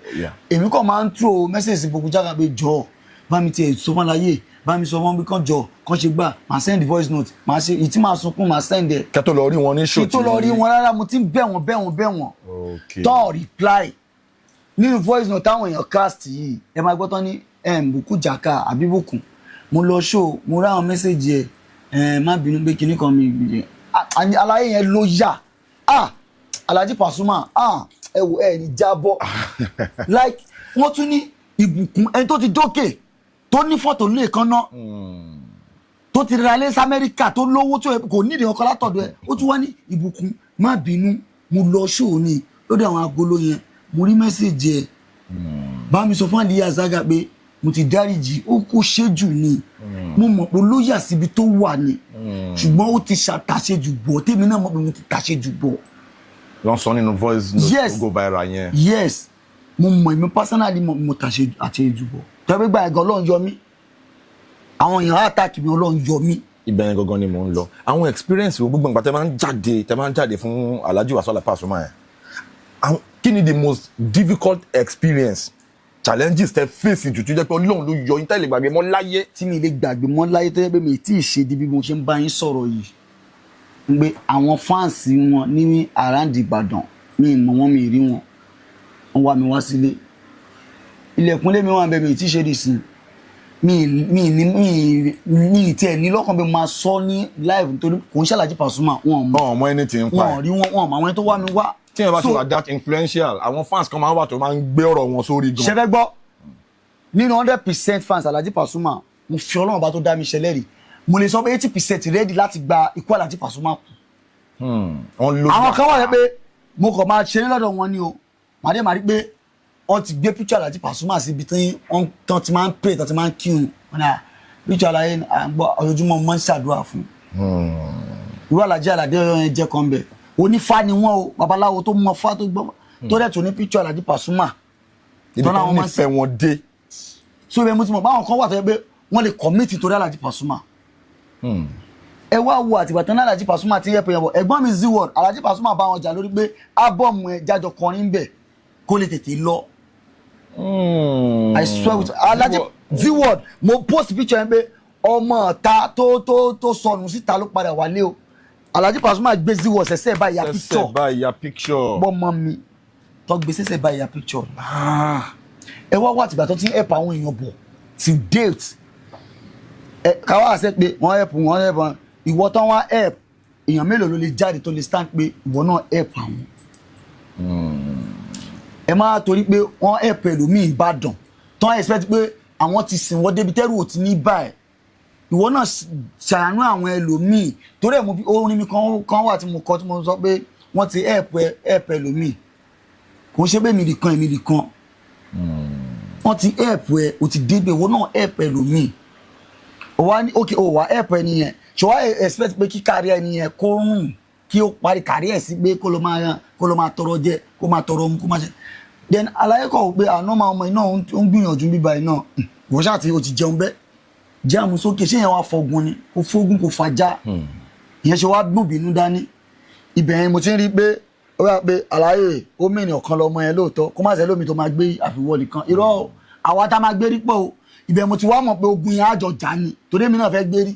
Èmi kàn máa ń throw message sí Boko Jaka pé, "Jọ, bá mi tiẹ̀ sọ fún aláyè, bá mi sọ fún bí kàn jọ kàn ṣe gbà." Màá send voice note, màá ṣe ìtí, màá sunkún, màá send ẹ̀. Kẹ́ tó lọ rí wọn ní show? Kí tó lọ rí wọn rárá, mo ti ń bẹ̀ wọ́n, bẹ̀ wọ́n, bẹ̀ wọ́n. Tó reply nínú voice note táwọn èèyàn cast yìí, ẹ máa gbọ́ tán ní Bùkún Jaka àbí Bùkún, mo lọ show, mo rí àwọn message ẹ, ẹ má bínú pé kinní kan mi. Aláyé yẹn ló yà. Ah, Alhaji Pasuma, ah, ẹ wò, ẹ ní jábọ́. Like wọ́n tún ní ìbùkún, ẹni tó ti dókè, tó ní fọ́tò lè kan náà, tó ti ra ilé sí Amẹ́ríkà, tó lówó, tó kò nídìí ọkọ látọ̀dọ̀ ẹ̀, ó tún wá ní, "Ìbùkún, má bínú, mo lọ show ni lórí àwọn agolo yẹn, mo rí message ẹ̀, bá mi sọ fún Àlíyá Zaga pé mo ti dáríjì ó, kó ṣe jù ni. Mo mọ̀ pé ló yà síbi tó wà ni, ṣùgbọ́n ó ti ṣàtàṣejù bọ̀, tèmi náà mọ̀ pé mo ti tàṣejù bọ̀." Wọ́n sọ nínú voice note Yes. tó go viral yẹn. Yes, mo mọ̀, èmi personally mọ̀ mo tàṣe àṣejù bọ̀, tẹ́gbẹ́ gbà ẹ̀gàn Ọlọ́run yọ mí, àwọn èèyàn attack mi, Ọlọ́run yọ mí. Ibẹ̀ yẹn gangan ni mò ń lọ. Àwọn experience wo, gbogbo nǹkan tẹ́ máa ń jáde fún Alhaji Wasiu Alabi Pasuma yẹn, àwọn kí ni the most difficult experience, challenges tẹ́ face jù tó jẹ́ pé Ọlọ́run ló yọ yín, tẹ́ lè gbàgbé mọ́ láyé? Tí mi lè gbàgbé mọ́ láyé, tó yẹ pé mi tí ì ṣe di bí mo ṣe ń bá yín sọ̀rọ̀ yìí, ń pé àwọn fans wọn ní around Ìbàdàn, mi ì mọ̀ wọ́n, mi ì rí wọn, wọ́n wá mi wá sílé, ilẹ̀kùn lé mi wà bẹ́ẹ̀, mi ì tí ì ṣe dì sí mi ní mi tiẹ̀ ní lọ́kàn bí mo máa sọ ní live, nítorí kò ń ṣàlàjì Pasuma, wọn ò mọ̀. Ọ̀ mọ anything pa Wọn ò ẹ̀. rí wọn, wọn ò mọ àwọn ẹni tó wá mi wá. Tí yẹn bá ti So, wà that influential, àwọn fans kan máa ń wà tó máa ń gbé ọ̀rọ̀ wọn sórí gan. Ṣe fẹ́ gbọ́? Nínú 100% fans Alhaji Pasuma, mo fi Ọlọ́run bá tó dá mi ṣẹlẹ́rìí, mo lè sọ pé 80% ready láti gba ikú Alhaji Pasuma kù. Wọ́n ló Àwọn kan wà yẹn pé mo kàn máa ṣeré lọ́dọ̀ wọn ni o, màá dé, màá rí pé wọ́n ti gbé picture Alhaji Pasuma síbi tí wọ́n tán ti máa ń pray, tán ti máa ń kírun. Wọn náà picture Alhaji à ń gbọ́ ojoojúmọ́, mo máa ń ṣàdúrà fún irú Alhaji Aládé Ọ̀yọ́ yẹn jẹ́ kan bẹ̀. Onífá ni wọ́n o, babaláwo tó mọ fá, tó gbọ́, tó dẹ̀ tó ní picture Alhaji Pasuma. Ibi tọ́lá tó wọn máa ń nífẹ̀ẹ́ wọn dé. So ibẹ̀ mo ti mọ̀ báwọn kan wà tó yẹ pé wọ́n lè commit torí Alhaji Pasuma. Ẹ wá wo àtìgbà tán ní Alhaji Pasuma ti yẹ pé yẹn bọ̀, ẹ̀gbọ́n mi Zworld, Alhaji Pasuma bá wọn jà lórí pé album ẹ jájọ kọrin bẹ̀ kó lè tètè lọ. I swear with Alhaji Zworld, mo post picture yẹn pé ọmọ ta tó sọnù síta ló padà wálé o. Alhaji Pasuma gbé Zworld sẹsẹ báyìí ya picture. Sẹsẹ báyìí ya picture. Bọ́mọ mi tó gbé sẹsẹ báyìí ya picture. Ẹ wá wá àtìgbà tó ti ń help àwọn èèyàn bọ̀ till date, ẹ káwá àṣẹ pé wọ́n help, wọ́n help wọn. Ìwọ tán wá help, èèyàn mélòó ló lè jáde tó lè stand pé ìwọ náà help àwọn? Ẹ máa torí pé wọ́n help ẹlòmíì Ìbàdàn tán, expect pé àwọn ti sìn wọ́n débi tẹ́rù ò ti ní báyìí. Ìwọ náà ṣàánú àwọn ẹlòmíì. Torí ẹ̀ mo fi orin mi kan kan wà tí mo kọ, tí mo sọ pé wọ́n ti help ẹ, help ẹlòmíì. Kò ń ṣe pé èmi nìkan, èmi nìkan. Wọ́n ti help ẹ, o ti débẹ̀, ìwọ náà help ẹlòmíì. O wá ní ok, o wá help ẹni yẹn, ṣé wàá expect pé kí kárí ẹni yẹn kó rùn, kí ó parí kárí ẹ̀ sí pé kó lọ máa tọrọ jẹ, kó máa tọrọ mu, kó máa ṣe? Then aláyé kọ̀ pé àná máa ọmọ iná ó ń gbìyànjú bíbá iná. Wọ́n ṣáà ti o ti jẹun bẹ́ẹ̀ jẹ́ àmú sókè. Ṣé yẹn wá fọgun ni? Kò fógun, kò fàjà. Ìyẹn ṣe wá gbòbínú dání. Ibẹ̀ yẹn mo ti ń rí pé ó yà pé àlàyé ó mìíràn ọ̀kan lọmọ yẹn lóòótọ́, kó má ṣe lómi tó máa gbé àfiwọ́ nìkan. Irọ́ o, àwa tá máa gbé rí pọ̀ o. Ibẹ̀ mo ti wá mọ̀ pé ogun yẹn àjọ jà ni, torí èmi náà fẹ́ gbé rí.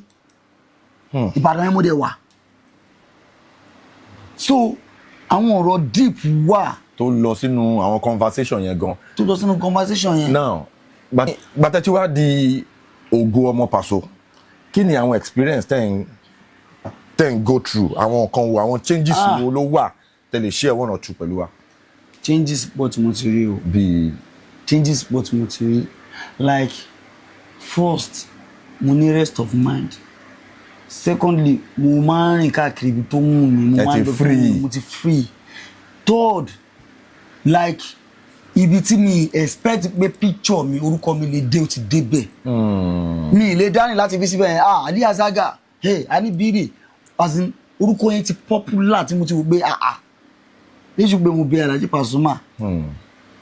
Ìbàdàn yẹn mo dẹ̀ wà. So àwọn ọ̀rọ̀ deep wà tó lọ sínú àwọn conversation yẹn gan. Tó lọ sínú conversation yẹn. Now, gbàtẹ́ tí wàá di Ògo Ọmọ Paso, kí ni àwọn experience tẹ́ ń go through? Àwọn nǹkan wo, àwọn changes wo ló wà tẹ́ lè share one or two pẹ̀lú wa? Changes pọ̀ tí mo ti rí o. Bíi? Changes pọ̀ tí mo ti rí. Like, first, mo ní rest of mind. Secondly, mo máa ń rìn káàkiri ibi tó wù mí. Mo Ẹ máa ti ń lọ free. Mo ti free. Third, like, ibi tí mi expect pé picture mi, orúkọ mi lè dé, ó ti débẹ̀. Mi lè dání láti fi síbẹ̀ yẹn. Ah, Ali Azaga, hey, ani biri, as in, orúkọ yẹn ti popular tí mo ti wò pé, ah ah, léṣu pé mo bẹ Alhaji Pasuma.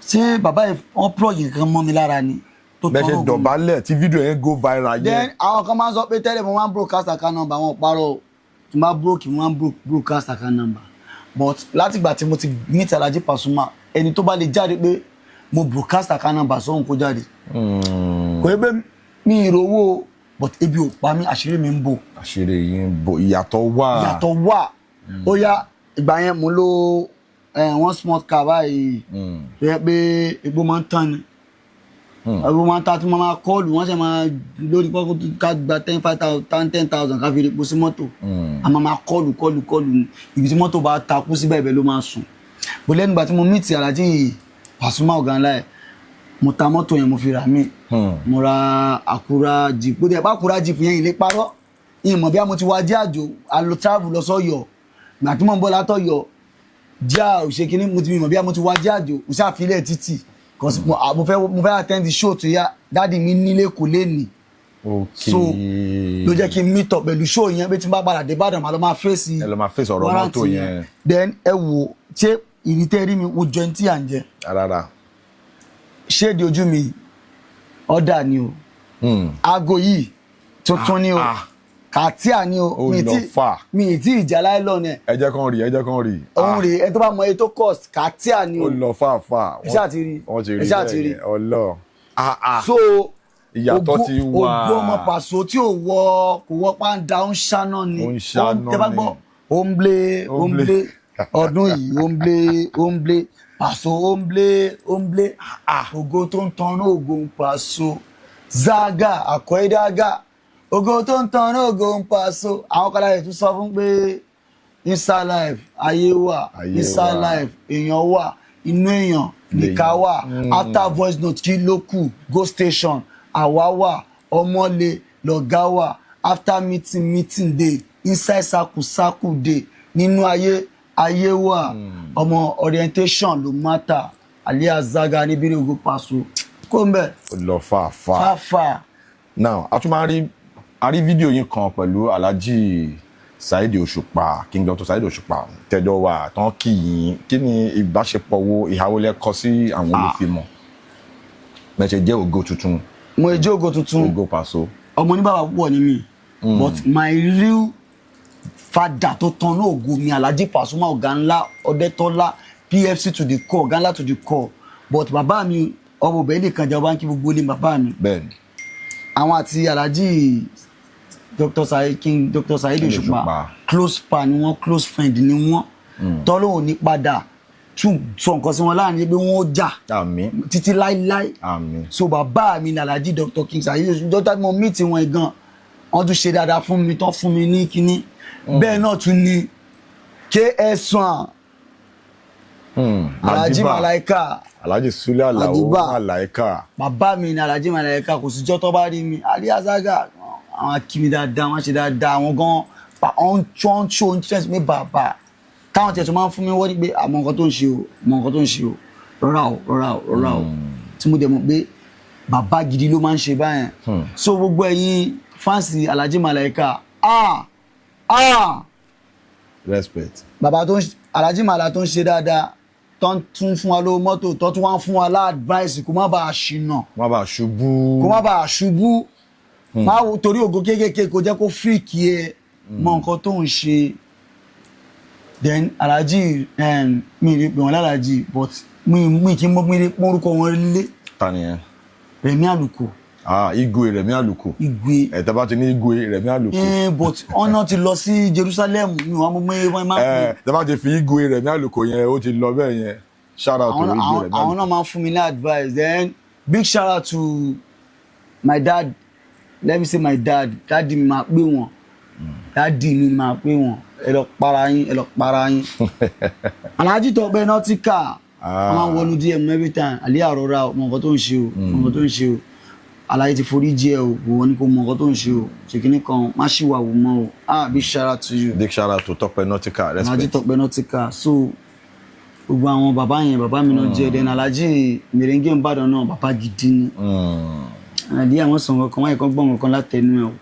Ṣé bàbá yẹn, wọ́n plug nǹkan mọ́ mi lára ni tó Bẹ́ẹ̀ ṣe tán náà? dọ̀bálẹ̀ tí fídíò yẹn go viral Then yẹn. àwọn kan máa ń sọ pé tẹ́lẹ̀ mo máa ń broadcast account number. Wọn ò parọ́ o. Tí mo bá broke, mo máa ń broadcast account number, but látìgbà tí mo ti meet Alhaji Pasuma, ẹni tó bá lè jáde pé mo broadcast account number sóhun, kó jáde. Kò yẹ pé mi ì rówó o, but ebi ò pa mí, àṣírí mi ń bò. Àṣírí yín ń bò, ìyàtọ̀ wà. Ìyàtọ̀ wà. Ó yá, ìgbà yẹn mo lo one small car báyìí tó yẹ pé epo máa ń tán ni, epo máa ń ta tí mo máa call, wọ́n sì máa lórí pọ́kú ká gba ten five thousand, 10,000 ká fi epo sí mọ́tò. A máa call, call, call ni. Ibi tí mọ́tò bá takú síbẹ̀, ibẹ̀ ló máa sùn bó. Lẹ́nu ìgbà tí mo meet Alhaji Pasuma, ọ̀gá ńlá ẹ̀, mo ta mọ́tò yẹn, mo fi rà mí. Mo ra Acura Jeep. Bó dẹ̀ bá Acura Jeep yẹn, ìlé parọ́ ìmọ̀ bí a mo ti wá jẹ́ àjò, a lọ travel lọ sọ́yọ̀. Ìgbà tí mo ń bọ̀ látọ̀yọ̀ jẹ́ òṣè kínní, mo ti mọ̀ bí a mo ti wá jẹ́ àjò, mo ṣàfilẹ̀ títì 'cause mo fẹ́ attend the show tó yá daddy mi nílé kò lè nì. So ló jẹ́ kí n meet up pẹ̀lú show yẹn pé tí n bá padà dé Ìbàdàn, màá lọ máa fèsì Ẹ lọ máa face ọ̀rọ̀ warrant. mọ́tò yẹn. Then ẹ wò, ṣé ìrítẹ́ rí mi, mo jọ ẹni tí à ń jẹ? Rárá. Ṣéèdì ojú mi, ọ̀dà ni o. Aago yìí tuntun ni o. Ah. Kàtíà ni o. Ó Mi lọ tí fà. mi ì tí ìjà láìlọ́ọ̀nù ẹ̀. Ẹ jẹ́ kán rí, ẹ jẹ́ kán rí. Òun rèé. Ẹni tó bá mọ iye tó cost, kàtíà ni o. Ó lọ fàáfà. Ẹ ṣáà ti rí. Wọ́n ti rí. Ẹ ṣáà ti Bẹ́ẹ̀ rí. yẹn, ọlọ́. Ah, ah. So Ìyàtọ̀ ti wà. Ògo Ọmọ Pàṣọ tí ò wọ, kò wọ pàǹdà, ó ń ṣáná ni. Ó ń ṣáná Tẹ bá ni. gbọ́ ó ń blé, ó ń blé ọdún yìí, ó ń blé, ó ń blé Pàṣọ, ó ń blé, ó ń blé. Ògo tó ń tan ògo ń Pàṣọ Zaga àkọ́ídága, ògo tó ń tan ògo ń Pàṣọ. Àwọn kan láyè tún sọ fún pé inside life, ayé wà. Ayé Inside wà. life, èèyàn wà, inú èèyàn nìka wà. After voice note, kí ló kù? Go station, àwa wà, ọmọlé lọ̀gá wà. After meeting, meeting dey. Inside circle, circle dey. Nínú ayé, ayé wà. Ọmọ orientation ló matter. Alias Zaga níbi Ògo Paso kó ń bẹ̀. Ó lọ fàáfà. Fáfà. Now, a tún máa rí, a rí fídíò yín kan pẹ̀lú Alhaji Saheed Òṣùpá, King Dr. Saheed Òṣùpá, tẹjọ wà tán kì í. Kí ni ìbáṣepọ̀ wo, ìhàwó lẹ kọ sí àwọn olùfimọ̀ bẹ́ẹ̀ ṣe jẹ́ ògo tuntun? Mo ijó ògo tuntun. Ògo Paso. Ọmọ ní bàbá púpọ̀ ní mi, but my real father tó tan ní ògo mi, Alhaji Pasuma, ọ̀gá ńlá Ọ̀dẹ́tọ́lá, PFC to the core, ọ̀gá ńlá to the core. But bàbá mi, ọmọ obìnrin nìkan jẹ́ ọba ń kí gbogbo ní bàbá mi. Àwọn àti Alhaji Dr. Saheed, King Dr. Saheed Òṣùpá, Òṣùpá. close pa ni wọ́n, close friend ni wọ́n. Tọ́lọ́hùn ní padà tún sọ nǹkan sí wọn láàrin pé wọ́n ó jà Àmín. títí láíláí. Àmín. So bàbá mi ní Alhaji Dr. King Saheed Òṣùpá. Dr. mo meet wọn gan, Wọ́n tún ṣe dáadáa fún mi, tán fún mi ní kínní. Bẹ́ẹ̀ náà tún ni KS1, Alhaji Madiba. Malaika. Alhaji Sule Alao. Madiba. Malaika. Bàbá mi ni Alhaji Malaika. Kò síjọ́ tó bá rí mi, Aliya Zaga, àwọn akí mi dáadáa, wọ́n ṣe dáadáa. Àwọn gan ọ̀n tó ń ṣó interest mi, bàbá táwọn tiẹ̀ tó máa ń fún mi, wọ́n ní pé àmọ́ nǹkan tó ń ṣe o, mọ nǹkan tó ń ṣe o, rọra o, rọra o, rọra o, tí mo dẹ̀ mọ̀ pé bàbá gidi ló máa ń ṣe báyẹn. So gbogbo ẹ̀yin fans Alhaji Malaika, ah ah, Respect. Bàbá tó ń Alhaji Mala tó ń ṣe dáadáa, tó ń tún fún wa lówó mọ́tò, tó tún wá ń fún wa lá advice kó má bàa ṣìnà, Wọ́n bá ṣubú. Kó má bàa ṣubú, má wo torí ògo kéékèèké kó jẹ́ kó fíìkì ẹ mọ nǹkan tó ń ṣe. Then Alhaji, mi ì pè wọ́n lálàjì, but mi kì í mọ mi lè pọ́n orúkọ wọn lé. Ta ni yẹn? Rẹ̀mí Àlùkò. Ah, Igwe Rẹ̀mí Àlùkò. Igwe. Ẹ̀ tẹ́ bá ti ní Igwe Rẹ̀mí Àlùkò. But ọ̀nà ti lọ sí Jerusalem, mi wà mọ́ mọ́ máa ń pè. Ẹ̀ tẹ́ bá ti fi Igwe Rẹ̀mí Àlùkò yẹn, ó ti lọ bẹ́ẹ̀ yẹn. Shout out to Àwọn Igwe àwọn Rẹ̀mí àwọn Àlùkò. náà máa ń fún mi ní advice. Then big shout out to my dad. Let me say my dad, daddy mi máa pè wọ́n, daddy mi máa pè wọ́n. Ẹ lọ para yín, ẹ lọ para yín. Alhaji Tọ́pẹ́ Nautica, wọ́n máa ń wọnú DM every time. Àlíyà, rọra o, mọ nǹkan tó ń ṣe o, mọ nǹkan tó ń ṣe o. Aláyé ti forí jẹ́ o, kò wọ́n ní kó mọ nǹkan tó ń ṣe o, ṣe kínní kan, má ṣìwà wò mọ́ o. Ah, big shout out to you. Big shout out to Tọ́pẹ́ Nautica. Alhaji Respect. Tọ́pẹ́ Nautica. So gbogbo àwọn bàbá yẹn, bàbá mi náà jẹ́. Then Alhaji Merengue Ìbàdàn náà, bàbá gidi ni. Àdí àwọn sọ̀rọ̀ kan wáyé kan, gbọ́n kan látẹnu ẹ̀ o,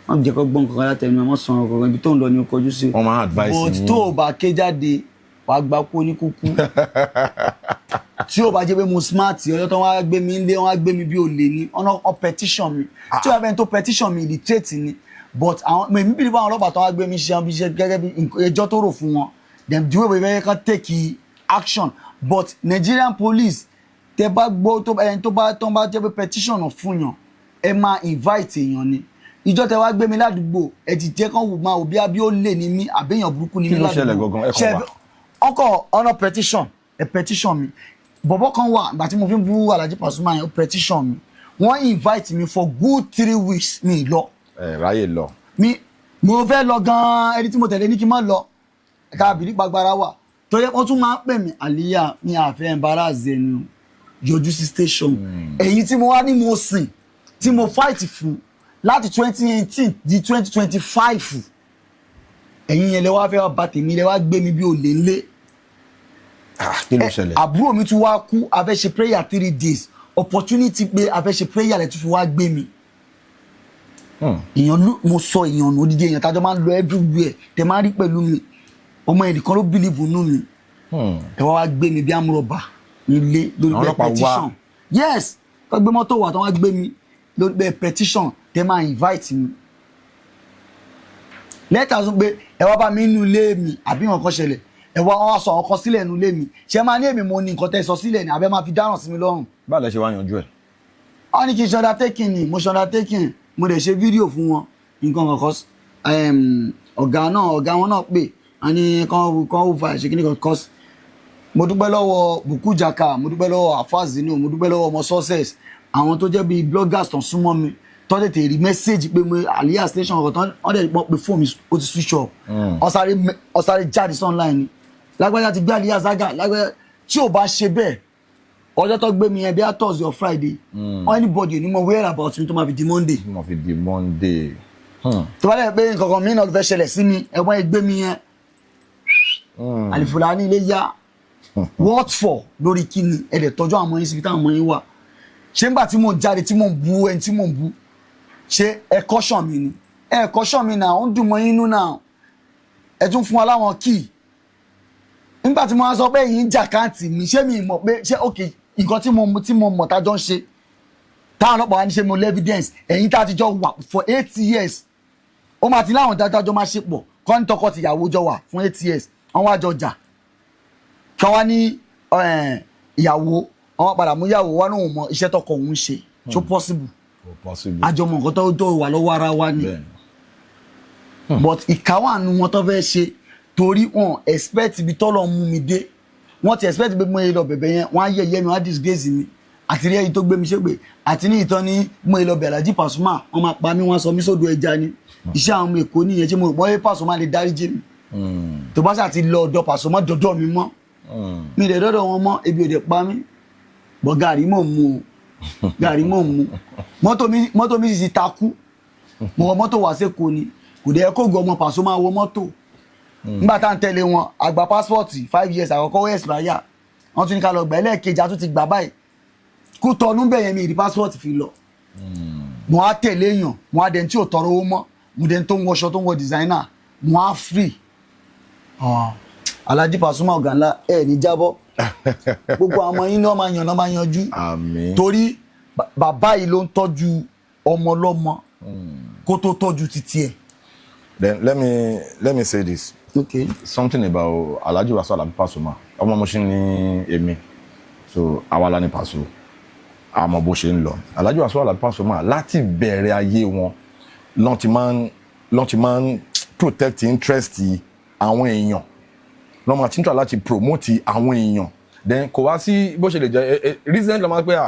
wọ́n jẹ́ kó gbọ́n kan látẹnu ẹ̀, wọ́n sọ̀rọ̀ kan, ibi tó ń lọ ni o kọjú sí. Wọ́n máa advice But yín. tó o bá ké jáde, wàá gba kú oníkúkú. Tí o bá jẹ́ pé mo smart, ọjọ́ tó wọ́n á gbé mi lé, wọ́n á gbé mi bí olè ní ọ̀nà ọ petition mi. Tí o bá bẹ́ẹ̀ tó petition mi, illiterate ni, but àwọn èmi bí àwọn ọlọ́pàá tó wá gbé mi ṣe àwọn bí ṣe gẹ́gẹ́ bí ẹjọ́ tó rò fún wọn, dem the way wey bẹ́ẹ̀ kan take action. But Nigerian police, tẹ bá gbọ́ tó ẹni tó bá jẹ́ pé petition fún yàn, ẹ máa invite èèyàn ni. Ìjọ tẹ wá gbé mi ládùúgbò, ẹ ti jẹ́ kán wò máa wò bí abí ó lè ní mí, àbẹ́yàn burúkú ní Kí mí ló ṣẹlẹ̀ ládùúgbò. gangan? Ẹ kàn wá. Ọkọ̀ ọ̀nà petition, ẹ petition mi. Bọ̀bọ̀ kan wà ìgbà tí mo fi ń bú Alhaji Pasuma yẹn, ó petition mi, wọ́n invite mi for good 3 weeks, mi lọ. Ẹ ráyè lọ. Mi mo fẹ́ lọ gan-an, ẹni tí mo tẹ̀lé ní kí n má lọ, káàbìrì pàgbára wà tó yẹ. Wọ́n tún máa ń pè mí, àlíyá mi àfẹ́ embarrass ẹni o, yọjú sí station. Èyí tí mo wá ní mo sìn, tí mo fight fún láti 2018 di 2025, ẹ̀yin yẹn lẹ wá fẹ́ wá bà tèmi, lẹ wá gbé mi bí olè ńlé. Ah, kí ló ṣẹlẹ̀? Àbúrò mi tún wá kú, a fẹ́ ṣe prayer 3 days, opportunity pé a fẹ́ ṣe prayer lẹ tún fi wá gbé mi. Èèyàn ló mo sọ, èèyàn nù, odidi èèyàn tájọ máa ń lọ everywhere, tẹ máa ń rí pẹ̀lú mi, ọmọ yẹn nìkan ló believe nínú mi. Ẹ wá wá gbé mi bí amúrọ̀bà nílé lórí Àwọn pé ọlọ́pàá wá. petition. Yes, kọ́ gbé mọ́tò wà tó wá gbé mi lórí pé petition, tẹ máa invite mi lẹ́tà sọ pé ẹ wá bá mi nínú ilé mi, àbí nǹkan kan ṣẹlẹ̀, ẹ wá wá sọ àwọn kan sílẹ̀ nínú ilé mi. Ṣé máa ní èmi mo ní nǹkan tẹ́ sọ sílẹ̀ ni, àbẹ́ máa fi dáràn sí mi lọ́rùn? Báwo lẹ ṣe wá yanjú ẹ̀? Wọ́n ní kí n ṣe undertaking ni, mo ṣe undertaking, mo dẹ̀ ṣe fídíò fún wọn, nǹkan kankan. Ọ̀gá náà, ọ̀gá wọn náà pè á ní kán kán ó fa ṣe kíní kan cause. Mo dúpẹ́ lọ́wọ́ Buku Jaka, mo dúpẹ́ lọ́wọ́ Afazino, mo dúpẹ́ lọ́wọ́ ọmọ Success, àwọn tó jẹ́ bíi bloggers tó ń súnmọ́ mi, tó tètè rí message pé mo Aliya station ọkọ̀ tán, wọ́n dẹ̀ pọ̀ pé fóònù mi ó ti switch off. Ó sáré jáde sí online ni, lágbájá ti gbé Aliya Zaga, lágbájá. Tí ò bá ṣe bẹ́ẹ̀, ọjọ́ tó gbé mi yẹn bí i Thursday or Friday, anybody ò ní mọ where about mi tó máa fi di Monday. Mo fi di Monday. Tó bá dẹ̀ pé nǹkan kan mìíràn ló fẹ́ ṣẹlẹ̀ sí mi, ẹ̀wọ̀n ẹgbẹ́ mi yẹn, àlìfùlà ní ilé yá, what for? Lórí kíni? Ẹ dẹ̀ tọ́jú àwọn ọmọ yín síbi táwọn ọmọ yín wà. Ṣé nígbà tí mò ń jáde, tí mò ń bu ẹni tí mò ń bu, ṣé ẹ caution mi ni? Ẹ caution mi náà, ó ń dùn mọ́ yín nú náà. Ẹ tún fún wa láwọn kíì nígbà tí mo wá sọ pé èyí ń jà káàntì mi. Ṣé mi mọ̀ pé ṣé ok, nǹkan tí mo mọ̀ tájọ́ ń ṣe, táwọn ọlọ́pàá wá ní ṣe mo lé evidence. Ẹ̀yin tá a ti jọ wà for 8 years, ó máa ti láwọn dájọ́ jọ máa ṣe pọ̀ kọ́ ní tọkọ-tìyàwó jọ wà fún 8 years, wọ́n wá jọ jà, kí wọ́n wá ní ìyàwó, wọ́n padà mú ìyàwó wá lóun mọ iṣẹ́ tọkọ òun ṣe. Ṣó possible? Kò possible. Àjọmọ̀ nǹkan tó wà lọ́wọ́ ara wa ni. But ìka wà nù wọn tó fẹ́ ṣe, torí wọn expect ibi tọ́lọ̀ mú mi dé. Wọ́n ti expect pé mo yẹ lọ bẹ̀bẹ̀ yẹn, wọ́n á yẹ̀yẹ́ mi, wọ́n á disgrace mi, àti rí ẹyin tó gbé mi ṣépè, àti ní ìtàn ní mo yẹ lọ bẹ̀ Alhaji Pasuma, wọ́n máa pa mí, wọ́n sọ mí sódò ẹja ni. Iṣẹ́ àwọn ọmọ Èkó nìyẹn. Tí mo rò pé Pasuma lè dáríjì mi, tó bá ṣáà ti lọ ọ̀dọ̀ Pasuma, dọ̀dọ̀ mi mọ́, mi lè dọ́dọ̀ wọn mọ́. Ebi ò dẹ̀ pa mí bọ́, gàrí mò ń mu o, gàrí mò ń mu. Mọ́tò mi, mọ́tò mi sì ti takú. Mo wọ mọ́tò wá sÉkòó ni, kò dẹ̀ kó gbọ́ ọmọ Pasuma wọ mọ́tò. Nígbà tá à ń tẹ̀lé wọn, àgbà passport 5 years àkọ́kọ́ ó expire, wọ́n tún ní ká lọ gbà. Ẹlẹ́ẹ̀kejì a tún ti gbà báyìí. Kó tọnu bẹ̀ yẹn, mi ìrí passport fi lọ. Mo á tẹ̀lé èèyàn, mo á dẹni tí ò tọrọ owó mọ́, mo dẹni tó ń wọṣọ, tó ń wọ designer, mo á free. Ah, Alhaji Pasuma, ọ̀gá ńlá, ẹ̀ ní jábọ́. Gbogbo àwọn ọmọ yín ní wọ́n máa yàn náà, máa yanjú. Àmín. Torí bàbá yìí ló ń tọ́jú ọmọ lọ́mọ kó tó tọ́jú títí ẹ̀. Then let me say this something about Alhaji Wasiu Alabi Pasuma. Ọmọ Mushin ní èmi, so àwa la ní Paso, àmọ́ bó ṣe ń lọ. Alhaji Wasiu Alabi Pasuma, láti bẹ̀rẹ̀ ayé wọn lọ́n ti máa ń protect interest àwọn èèyàn, lọ́n máa ti ń try láti promote àwọn èèyàn. Then kò wá sí bó ṣe lè jẹ́ recent lọ́n máa pẹ́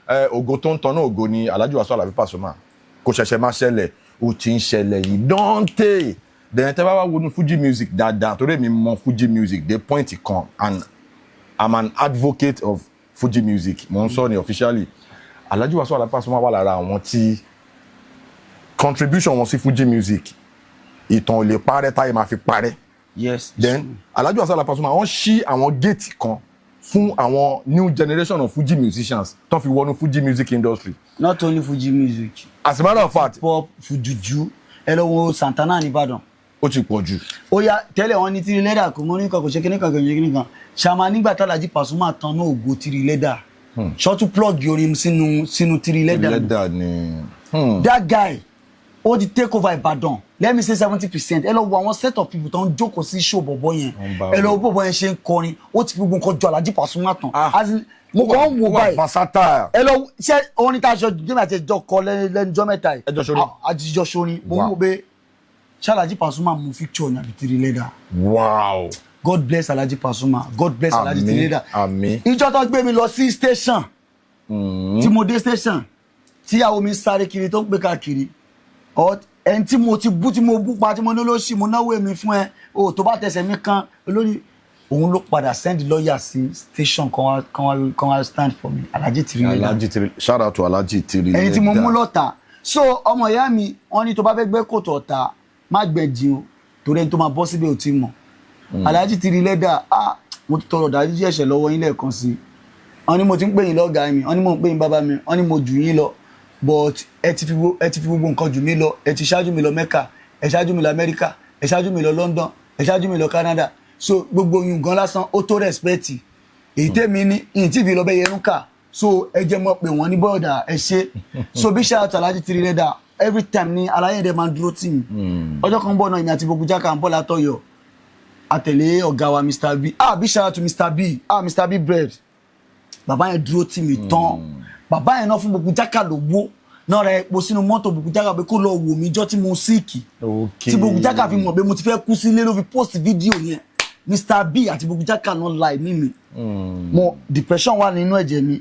à ògo tó ń tan náà, ògo ni Alhaji Wasiu Alabi Pasuma. Kò ṣẹ̀ṣẹ̀ máa ṣẹlẹ̀, ó ti ń ṣẹlẹ̀ yìí dọ́ńtè. Then tẹ́ bá wá wọnú Fuji music dáadáa, torí èmi mọ Fuji music dé point kan and I'm an advocate of Fuji music, mo ń sọ ní officially, Alhaji Wasiu Alabi Pasuma wà lára àwọn tí contribution wọn sí Fuji music, ìtàn ò lè parẹ́ táyé máa fi parẹ́. Then Alhaji Wasiu Alabi Pasuma, wọ́n ṣí àwọn gate kan fún àwọn new generation of Fuji musicians tó fi wọnú Fuji music industry. Not only Fuji music. As a matter of fact, pop, fujuju. Ẹ lọ wo Santana nìbàdàn. Ó ti pọ̀ jù. Ó yá, tẹ́lẹ̀ wọn ní Tiri Lẹ́dà kò mọ oníkan, kò ṣe kíní kan, kò ṣe kíní kan ṣàmà. Nígbà tá Alhaji Pasuma tán náà, ògo Tiri Lẹ́dà ṣọ́tún plug orin sínú Tiri Lẹ́dà. Lẹ́dà ni. That guy, ó ti take over Ìbàdàn, let me say 70%. Ẹ lọ wo àwọn set of people tó ń jókòó sí show bọ̀bọ̀ yẹn. Wọ́n bá Ẹ lọ wò. wo bọ̀bọ̀ yẹn ṣe ń kọrin, ó ti fi gbogbo nǹkan jọ Alhaji Pasuma tán. Ah. As in, mo kàn ń wò Ó wà báyìí. versatile. Ẹ lọ ṣé orin tá a ṣe jẹ́mi àti ẹjọ́ kọ lẹ́nujọ́ mẹ́ta yìí. Ẹ jọ ṣorin. Àjíjọ ṣorin. Mo ń wò pé ṣé Alhaji Pasuma mú picture ní àbí Tiri Lẹ́dà? God bless Alhaji Pasuma, God bless Alhaji Àmín, Tiri Lẹ́dà. àmín. Ìjọ tó gbé mi lọ sí station, tí mo dé station, tíyàwó mi ń sáré kiri, tó ń pè káàkiri, ẹni tí mo ti bú, tí mo bú pa, tí mo ní lóṣì, mo náwó èmi fún ẹ o, tó bá tẹsẹ̀ mi kan olórí, òun ló padà send lawyer sí station kan wá stand for me, Alhaji Tiri Lẹ́dà. Alhaji Tiri, shout out to Alhaji Tiri Ẹni tí mo mú Lẹ́dà. lọ́tà. So ọmọ ìyá mi, wọ́n ní tó bá fẹ́ gbẹ́ kòtò ọ̀tá, má gbẹ́ jìn o, torí ẹni tó máa bọ́ síbẹ̀ ò tí mọ̀. Alhaji Tiri Lẹ́dà, ah, mo ti tọrọ dájú ẹ̀ṣẹ̀ lọ́wọ́ yín lẹ́ẹ̀kan sí i. Wọ́n ní mo ti ń pè yín lọ́gàá mi, wọ́n ní mo ń pè yín bàbá mi, wọ́n ní mo jù yín lọ, but ẹ ti fi gbogbo nǹkan jù mí lọ. Ẹ ti ṣáájú mi lọ Mẹ́kà, ẹ ṣáájú mi lọ Amẹ́ríkà, ẹ ṣáájú mi lọ London, ẹ ṣáájú mi lọ Canada. So gbogbo oyún gan lásán, ó tó respect. Èyí tèmi ní ìyìn tí ìfi lọ bẹ́ yẹn kà. So ẹ jẹ́ mọ̀ pé wọ́n ní bọ́ọ̀dà ẹ ṣe. So bí shout out Alhaji Tiri Lẹ́dà. Every time ni aláyẹ̀dẹ̀ máa ń dúró tì mí. Ọjọ́ kan bọ̀ náà, èmi àti Boku Jaka ń bọ̀ látọ̀yọ̀, àtẹ̀lé ọ̀gá wa Mr B. Ah, big shout out to Mr B. Ah, Mr B bread, bàbá yẹn dúró tì mí tán. Bàbá yẹn náà fún Boku Jaka lówó náà, ra epo sínú mọ́tò Boku Jaka pé kó lọ wò mí jọ́ tí mo sick, tí Boku Jaka fi mọ̀ pé mo ti fẹ́ kú sílé, ló fi post fídíò yẹn. Mr B àti Boku Jaka náà la ẹ̀mí mi. Mo depression wà nínú ẹ̀jẹ̀ mi.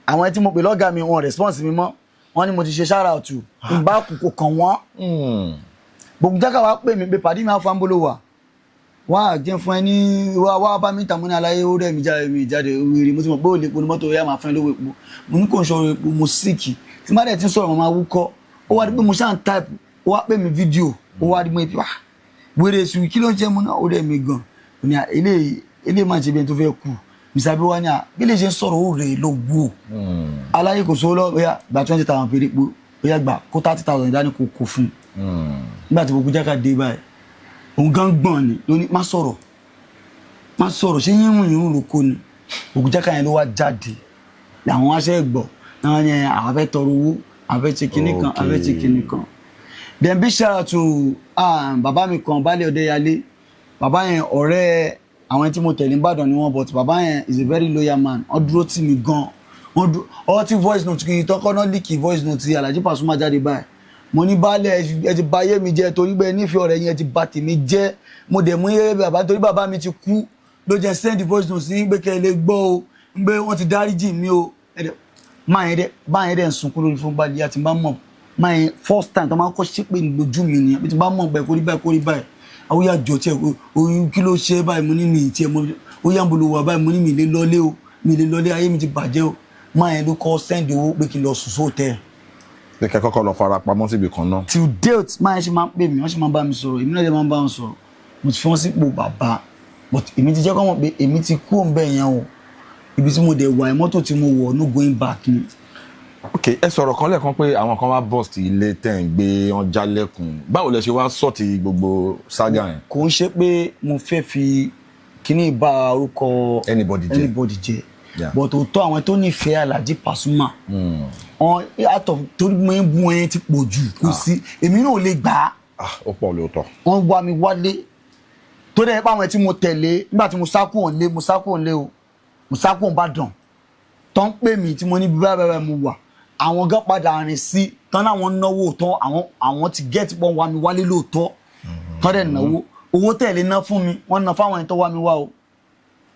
Àwọn tí mo pè lọ́gàá mi, wọn response mi mọ́. Wọ́n ní mo ti ṣe shout out n bá kú, kò kàn wọ́n. Boku Jaka wá pè mí pé pàdé mi àfọ̀nbólò wà wá, jẹ́ fún ẹ ní wá wá bá mi tàmú ní aláyé. Ó rẹ̀ mí jáde, mi jáde wèrè. Mo ti mọ̀ pé ó lè ponu mọ́tò yá, máa fún ẹ lówó epo. Mo ní kò ń ṣòro epo, mo sick. Tí má dẹ̀ ti ń sọ̀rọ̀, mo máa wúkọ́. Ó wá di pé mo ṣáà ń type, ó wá pè mí fídíò, ó wá di mo wá wèrè sùn, kí ló ń jẹ́? Mo náà ó rẹ̀ mí gan. Ó ní eléyìí eléyìí máa ń ṣe bí ẹni tó fẹ́ kú. Mr. Bí wá ní à bí lè ṣe ń sọ̀rọ̀, ó rẹ̀ ló wò aláyé, kò sówó lọ, bóyá gba 20,000 fèrè epo, bóyá gbà kó 30,000 ìdání kò kò fún un. Nígbà tí Boku Jaka dé báyìí, òun gan gbọ̀n ni, ló ní má sọ̀rọ̀, má sọ̀rọ̀, ṣé yírùn yírùn lóko ni? Boku Jaka yẹn ló wá jáde, làwọn wá ṣe gbọ́ náà yẹn, àwọn fẹ́ tọrọ owó, àwọn fẹ́ ṣe kinní kan, àwọn fẹ́ ṣe kinní kan. Then big shout out to bàbá mi kan, Baálé Ọdẹ́yálé. Bàbá yẹn, ọ̀rẹ́ àwọn tí mo tẹ̀lé nìbàdàn ni wọ́n, but bàbá yẹn is a very loyal man. Wọ́n dúró tì mí gan. Wọ́n dúró ọtí voice note kì í tọ́kọ́ náà leak voice note ti Alhaji Pasuma jáde báyìí. Mo ní baálé, ẹ ti bà ayé mi jẹ́, torí pé ẹ nífẹ̀ẹ́ ọ̀rẹ́ yẹn, ẹ ti bà tèmi jẹ́. Mo dẹ̀ mú yẹ́rẹ́ bàbá, torí bàbá mi ti kú ló jẹ́ send voice note sí pé kẹ́ ẹ lè gbọ́ o, pé wọ́n ti dáríjì mí o. Máa yẹn dẹ̀ ń sunkún lórí fún balẹ̀ àti bá mọ̀. My first time tó máa ń kọ́ ṣépè lójú mi nìyẹn, bí tí n bá mọ̀ pé kórí báyìí, kórí báyìí, àwọn yà jọ tiẹ̀, oyún kí ló ṣe báyìí? Mo ní mi tiẹ̀ mo, ó yà ń bolo wà báyìí. Mo ní mi lè lọlé o, mi lè lọlé, ayé mi ti bàjẹ́ o. Máa yẹn ló kọ́ send owó pé kí n lọ sùn sóòtẹ́ẹ̀. Pé kẹ́ kọ́kọ́ lọ fara pamọ́ síbi kan náà. Till date, máa yẹn ṣe máa ń pè mí, wọ́n ṣe máa ń bá mi sọ̀rọ̀, èmi náà dẹ̀ máa ń bá wọn sọ̀rọ̀. Mo ti fi wọ́n sípò bàbá, but èmi ti jẹ́ kọ́ mọ̀ pé èmi ti kú òun bẹ́ẹ̀ yẹn o. Ibi tí mo dẹ̀ wà ẹ̀, mọ́tò tí mo wọ̀, no going back ni. Ok, ẹ sọ̀rọ̀ kan lẹ́ẹ̀kan pé àwọn kan wá burst ilé tẹ̀ ń gbé, wọn jálẹ̀kùn. Báwo lẹ ṣe wá sort gbogbo saga yẹn? Kò ń ṣe pé mo fẹ́ fi kíní bá orúkọ anybody jẹ́. Anybody jẹ́. But òótọ́, àwọn tó nífẹ̀ẹ́ Alhaji Pasuma wọn àtọ̀, torí mo ń bú wọn yẹn ti pọ̀ jù, kò sí, èmi náà ò lè gbà á. Ah, ó pọ̀ lóòótọ́. Wọ́n wá mi wálé, tó dẹ̀ pé àwọn tí mo tẹ̀lé nígbà tí mo sá kúrò nílé, mo sá kúrò nílé o, mo sá kúrò Ìbàdàn, tó ń pè mí tí mo ní bíbá bẹ́ẹ̀ mo wà, àwọn gan padà rìn sí tán láwọn náwó tán, àwọn ti get pọ̀ wá mi wálé lóòótọ́, tán dẹ̀ náwó. Owó tẹ̀lé ná fún mi, wọ́n ná fáwọn ẹni tó wá mi wá o,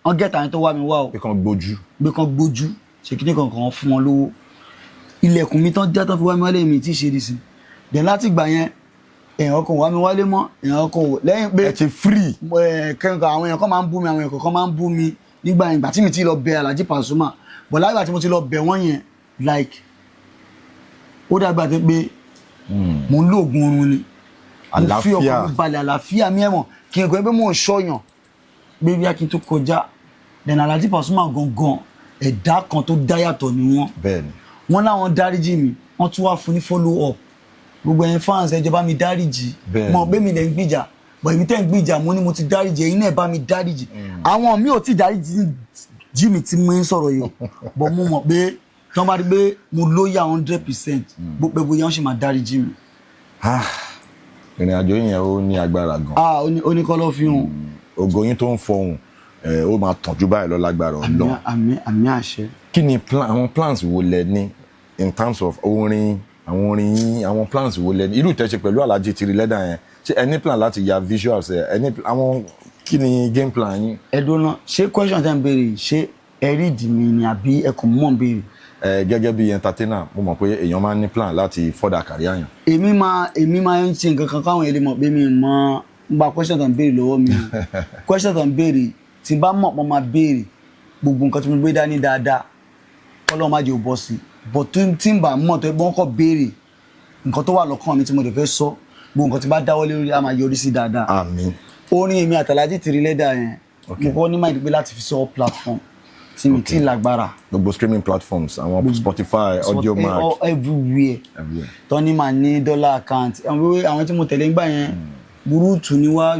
wọ́n get àwọn tó wá mi wá o. Pé kàn gbójú. Gbé kan gbójú, ṣe kíní kankan fún wọn lówó. Ilẹ̀kùn mi tán já tán fi wá mi wálé, mi tí ì ṣe é sí dẹ̀. Láti ìgbà yẹn, èèyàn kan wá mi wálé mọ́, èèyàn kan ò lẹ́yìn pé Ẹ ti free. Kẹ́kọ̀ọ́, àwọn èèyàn kan máa ń bú mi, àwọn èèyàn kan máa ń bú mi nígbà yẹn, ìgbà tí mi ti lọ bẹ Alhaji Pasuma. But lágbà tí mo ti lọ bẹ̀ wọ́n yẹn, like, ó dàgbà tó pé mò ń lo oògùn oorun ni. Mo fi Àlàáfíà. ọkàn mi balẹ̀, àlàáfíà mi, ẹ̀wọ̀n kí n kọ́ pé mò ń ṣọ́yàn pé bí a kí n tó kọjá. Then Alhaji Pasuma gangan, ẹ̀dá kan tó dá yàtọ̀ ni wọ́n. Wọ́n láwọn dáríjì mi, wọ́n tún wá fún ní follow up. Gbogbo ẹ̀yin fans, ẹ jọ̀ọ́ bá mi dáríjì. Mọ̀ pé mi lẹ̀ ń gbìjà, but èmi tẹ́ ń gbìjà, mo ní mo ti dáríjì, ẹ̀yin náà bá mi dáríjì. Àwọn mi ò tí dáríjì jí mi tí mo ń sọ̀rọ̀ yìí o, but mo mọ̀ pé tí wọ́n bá rí pé mo lóyà 100%, bó pẹ́ bóyá wọ́n sì máa dáríjì mi. Ah, ìrìn àjò yẹn, ó ní agbára gan. Ah, ó ní kọ́lọ́ fi hàn. Ògo yín tó ń fọhùn ẹ, ó máa tàn jù báyìí lọ lágbára Ọlọ́run. Àmín, àmín, àṣẹ. Kí ni plan, àwọn plans wo lẹ ní in terms of orin, àwọn orin yín? Àwọn plans wo lẹ ní? Irú ìtẹ́sẹ̀ pẹ̀lú Alhaji Tiri Leather yẹn, ṣé ẹ ní plan láti ya visuals? Ẹ ní àwọn, kí ni game plan yín? Ẹ dúró, ṣé question tẹ́ ń béèrè yìí, ṣé ẹ rí ìdí mi ni àbí ẹ kò mọ̀ ń béèrè? Ẹ gẹ́gẹ́ bí entertainer, mo mọ̀ pé èèyàn máa ń ní plan láti further career yàn. Èmi máa ń ṣe nǹkan kan káwọn èèyàn lè mọ̀ pé mi mọ̀ ń gba question tó ń béèrè lọ́wọ́ mi o. Question tó ń béèrè, tí n bá mọ̀ pọ́n máa béèrè gbogbo nǹkan tí mo gbé dání dáadáa, Ọlọ́run má jẹ́ ò bọ́ sí i. But tí n bá mọ̀, tó ẹ gbọ́n kọ́ béèrè nǹkan tó wà lọ́kàn mi tí mo lè fẹ́ sọ, gbogbo nǹkan tí bá dáwọ́ lórí á máa yọrí sí dáadáa. Àmín. Orin èmi àti Alhaji Tiri Leather yẹn, mo kọ́ ní mind pé láti fi sọ platform tí mi tí lágbára. Gbogbo streaming platforms, àwọn Spotify, Audiomack. Everywhere. Everywhere. Tọ́ni máa ní dollar account, àwọn wíwé, àwọn tí mo tẹ̀lé ń gbà yẹn, burúkú ni wá.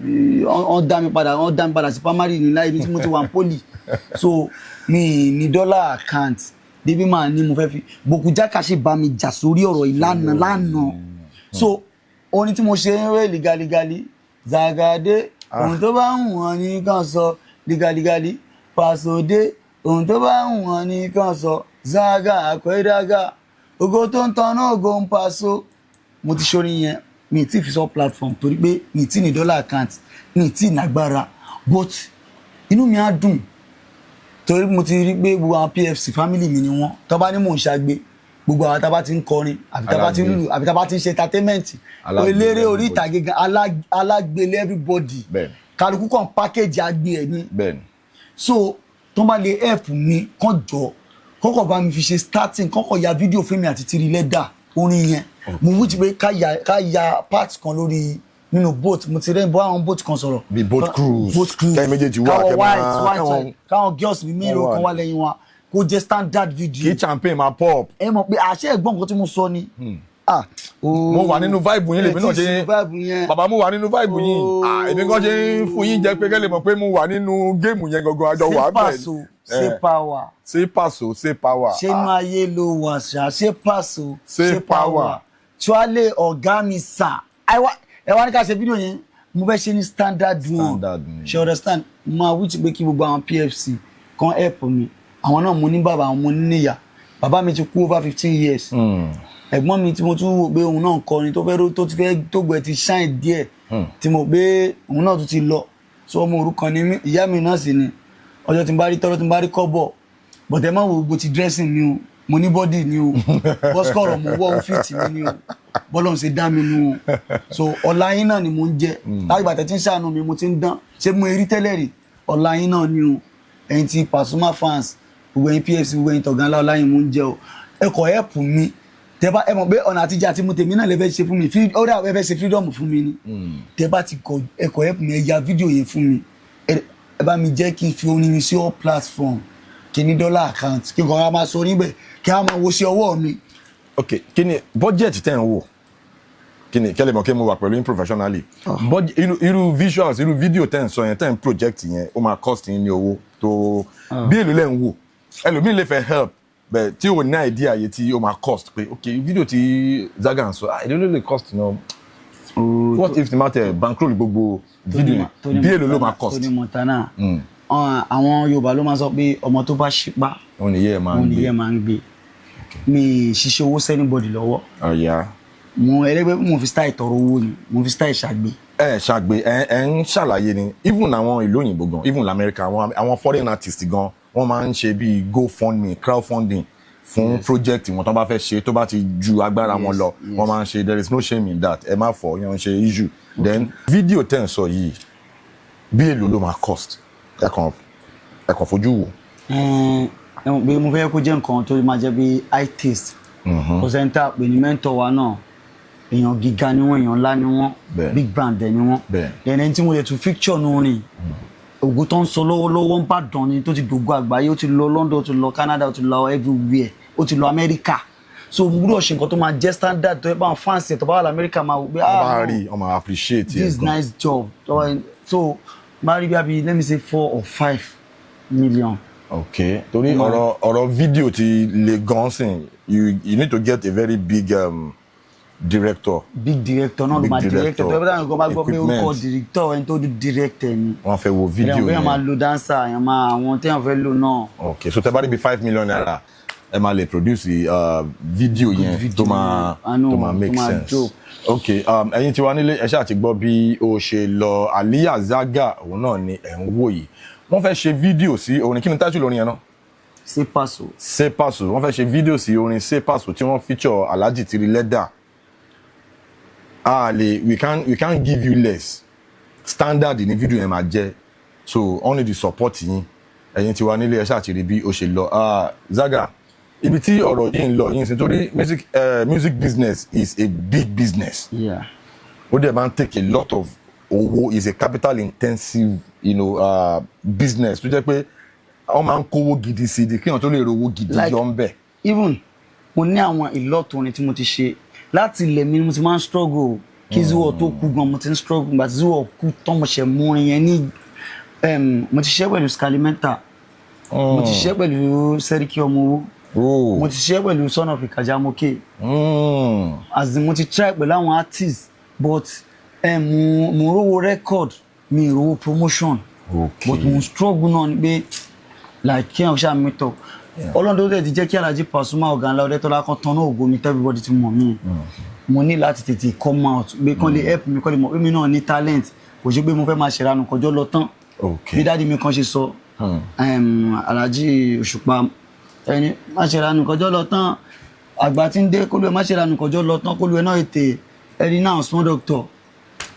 Wọ́n dá mi padà, wọ́n dá mi padà sí primary ní láyé mi tí mo ti wà ní poly. So mi ní dollar account débi máa ní mo fẹ́ fi Bokujaka ṣe bá mi jà sórí ọ̀rọ̀ ìlànà lánàá. So orin tí mo ṣe ń rẹ́ ligaligali zagade, ohun tó bá ń wọ̀n ní kàn sọ, ligaligali pàṣọdé, ohun tó bá ń wọ̀n ní kàn sọ, zaga àkọ́ẹ́dága, ògo tó ń tanná, ògo ń paṣọ. Mo ti ṣorin yẹn, mi tí fi sọ platform torí pé mi tí ní dollar account, mi tí nágbára. But inú mi á dùn torí mo ti rí pé gbogbo àwọn PFC family mi ni wọ́n. Tó bá ní mò ń ṣàgbé, gbogbo àwọn tá bá ti ń kọrin, àbí tá bá ti ń lùlù, àbí tá bá ti ń ṣe entertainment, Alágbe eléré orí everybody. ìtàgé gan, alágbélé everybody. Kálukú kan package agbe ẹ̀ ni. So tó bá lè help mi, kàn jọ kọ́kọ́ bá mi fi ṣe starting, kọ́kọ́ ya fídíò fún mi àti Tiri Leather orin yẹn. Mo wí ti pé ká ya part kan lórí nínú boat. Mo ti rẹ́ bọ́ àwọn boat kan sọ̀rọ̀. Bí boat cruise. Boat cruise. Kẹ́yin méjèèjì wà, káwọn kẹ́ máa- white white káwọn- white, káwọn girls mi mélòó wọ́n wà kan wà lẹ́yìn wa, kó jẹ́ standard video. Kí champagne máa pop. Ẹ mọ̀ pé àṣẹ ẹ̀gbọ́n nǹkan tí mo sọ ni. Ah. Mo wà nínú vibe yín, lèmi náà Ẹ ti ṣe sí vibe yẹn. Bàbá, mo wà nínú vibe yín. Ah, èmi kan ṣe ń fún yín jẹ pé kẹ́ lè mọ̀ pé mo wà nínú game yẹn gangan, àjọ wà Ṣé bẹ́ẹ̀. pàṣọ, ṣé power. Ṣé pàṣọ, ṣé power. Ṣé inú ayé ló wà ṣá, ṣé pàṣọ, Ṣé power. Tuale ọ̀gá mi sà, ẹ wá ní ká ṣe fídíò yẹn, mo fẹ́ ṣe ní standard one. Standard ni. Ṣe understand? Mo máa wí ti pé kí gbogbo àwọn PFC kan help mi. Àwọn náà, mo ní bàbá, àwọn mo ní níyà. Bàbá mi ti kú over 15 years. Ẹ̀gbọ́n mi tí mo tún wò pé òun náà ń kọrin, tó fẹ́ tó ti fẹ́ tó gbẹ ti shine díẹ̀, tí mo pé òun náà tún ti lọ. So ọmọ òrukàn ni mí, ìyá mi náà sì ni. Ọjọ́ tí n bá rí tọ́rọ́, tí n bá rí kọ́bọ̀, bọ̀dẹ̀ má wo gbogbo ti dressing mi o. Mo ní body ni o, bọ́sikọ̀rọ̀ mo wọ́ ó fit mi ni o, bọ́lọ̀ ń ṣe dá mi nu o. So ọ̀la yín náà ni mo ń jẹ láti ìgbà tẹ́tí ń ṣàánú mi. Mo ti ń dán ṣé mo rí tẹ́lẹ̀ rí. Ọ̀la yín náà ni o. Ẹ̀yin ti Pasuma fans, gbogbo ẹ̀yin PFC, gbogbo ẹ̀yin tọ̀gán ńlá, ọ̀la yín mo ń jẹ o. Ẹ kọ̀ help mi. Tẹ́ bá ẹ mọ̀ pé ọ̀nà àtijọ́ àti mo tèmi náà lè fẹ́ ṣe fún mi, ó dà, ẹ fẹ́ ṣe freedom fún mi ni. Tẹ́ bá ti kọ, ẹ kọ̀ help mi, ẹ ya fídíò yẹn fún mi, ẹ bá mi jẹ́ kí n fi orin mi sí all platform, kí ní dollar account, kí n kàn á máa sọ níbẹ̀, kí á máa wo sí ọwọ́ mi. Ok, kí ni budget tẹ́ ń wò? Kí ni kẹ́lẹ́ mọ̀ kí mo wà pẹ̀lú yín professionally? Budget irú visuals, irú video tẹ́ ń sọ yẹn, tẹ́ ń project yẹn, ó máa cost yín ní owó tó bí èlò lẹ́ ń wò? Ẹlòmíì lè fẹ́ help bẹ́ẹ̀ tí ò ní idea yìí tí ó máa cost pé, ok, video tí Zaga ń sọ, ah, èlò ló lè cost náà? What if the matter bankroll gbogbo video yẹn, bí èlò ló máa cost? Tony Montana. Àwọn Yorùbá ló máa sọ pé ọmọ tó bá ṣípá, òun nìyẹn máa ń òun gbé. Nìyẹn máa ń gbé. Mi ṣiṣẹ́ owó sí anybody lọ́wọ́. Ọ̀ya. Mo ẹlẹgbẹ́, mo fi style tọrọ owó ni, mo fi style ṣàgbé. Ẹ ṣàgbé, ẹ ń ṣàlàyé ni. Even àwọn ìlú òyìnbó gan, even lamẹ́ríkà, àwọn foreign artist gan, wọ́n máa ń ṣe bíi GoFundMe, crowdfunding fún project wọn tó bá fẹ́ ṣe, tó bá ti ju agbára wọn lọ, wọ́n máa ń ṣe. There is no shame in that. Ẹ má fọ yẹn ṣe issue. Then video tẹ́ ń sọ yìí, bí èlò ló máa cost? Ẹ kàn fojú wò. Ẹ mọ̀ pé mo fẹ́ kó jẹ́ nǹkan tó máa jẹ́ bí high taste. Kò sẹ́ni tá a pè ní mentor wa náà, èèyàn gíga ni wọ́n, èèyàn ńlá ni wọ́n, big brand dẹ̀ ni wọ́n. Ẹni tí mo lè tún feature nù rìn ògùn tó ń sọ lọ́wọ́lọ́wọ́ ń bàdàn ni, tó ti dògo àgbáyé. Ó ti lọ London, ó ti lọ Canada, ó ti lọ everywhere, ó ti lọ America. So mo gbọ́dọ̀ ṣe nǹkan tó máa jẹ́ standard, tó yẹ pé àwọn fans ẹ̀ tó bá wà lamẹ́ríkà máa wò pé, wọ́n ah, bá no, rí, wọ́n máa appreciate ẹ̀ this gan. nice job. So máa rí bí abi, let me say 4 or 5 million. Ok, torí ọ̀rọ̀ fídíò ti le gan sìn. You need to get a very big director. Big director náà ló Big máa director. director, Tó yẹ pé táwọn kan bá gbọ́ pé orúkọ equipment. director, ẹni tó direct ẹ ni. Wọ́n fẹ́ wo fídíò Ẹ̀yàn bóyá máa yẹn. lo dancer, èèyàn máa àwọn téèyàn fẹ́ lò náà. Ok, so tẹ́ bá rí bí ₦5 million, ẹ máa lè produce fídíò yẹn Video tó máa yẹn. I know, tó máa make tó máa sense. dope. Ok, ẹ̀yin tí wà nílé, ẹ ṣáà ti gbọ́ bí ó ṣe lọ. Aliya Zaga, òun náà ni ẹ̀ ń wò yìí. Wọ́n fẹ́ ṣe fídíò sí orin. Kí ni title orin yẹn náà? Ṣé Paso. Ṣé Paso. Wọ́n fẹ́ ṣe fídíò sí orin Ṣé Paso tí wọ́n feature Alhaji Tiri Leather. A lè we can give you less. Standard ní fídíò yẹn máa jẹ́, so only the support yín. Ẹ̀yin tí wà nílé, ẹ ṣáà ti rí bí ó ṣe lọ. Ah, Zaga, ibi tí ọ̀rọ̀ yìí ń lọ yìí ń sìn, torí music business is a big business. Ó dẹ̀ máa ń take a lot of owó, is a capital intensive business tó jẹ́ pé wọ́n máa ń kówó gidi sí i kí wọ́n tó lè rówó gidi yọ ń bẹ̀. Even mo ní àwọn ìlọ́tò orin tí mo ti ṣe láti ilẹ̀ mi. Mo ti máa ń struggle kí Zuwọ̀ tó kú gan. Mo ti ń struggle. Gbà tí Zuwọ̀ kú tán, mo ṣẹ̀ mú orin yẹn ní mo ti ṣiṣẹ́ pẹ̀lú Scalimenta, mo ti ṣiṣẹ́ pẹ̀lú Seriki Ọmọwó, mo ti ṣiṣẹ́ pẹ̀lú Son of Ikajamoke. As in, mo ti try pẹ̀lú àwọn artists, but mo rówó record, mi ì rówó promotion. But mo struggle náà ni pé like kí ẹ̀ ṣáà meet up. Ọlọ́run tó dẹ̀ ti jẹ́ kí Alhaji Pasuma, ọ̀gá ńlá Ọdẹ́tọ́lá kan tán náà ògo mi, everybody ti mọ̀ mí. Mo ní láti tètè come out pé kán lè help mi, kán lè mọ̀ pé mi náà ní talent. Kò ṣe pé mo fẹ́ máa ṣèrànù kọjọ́ lọ tán. Bí daddy mi kan ṣe sọ, Alhaji Òṣùpá, ẹni má ṣèrànù kọjọ́ lọ tán, àgbà tí ń dé kólú ẹ, má ṣèrànù kọjọ́ lọ tán, kólú ẹ náà ètè ẹni náà. Small Doctor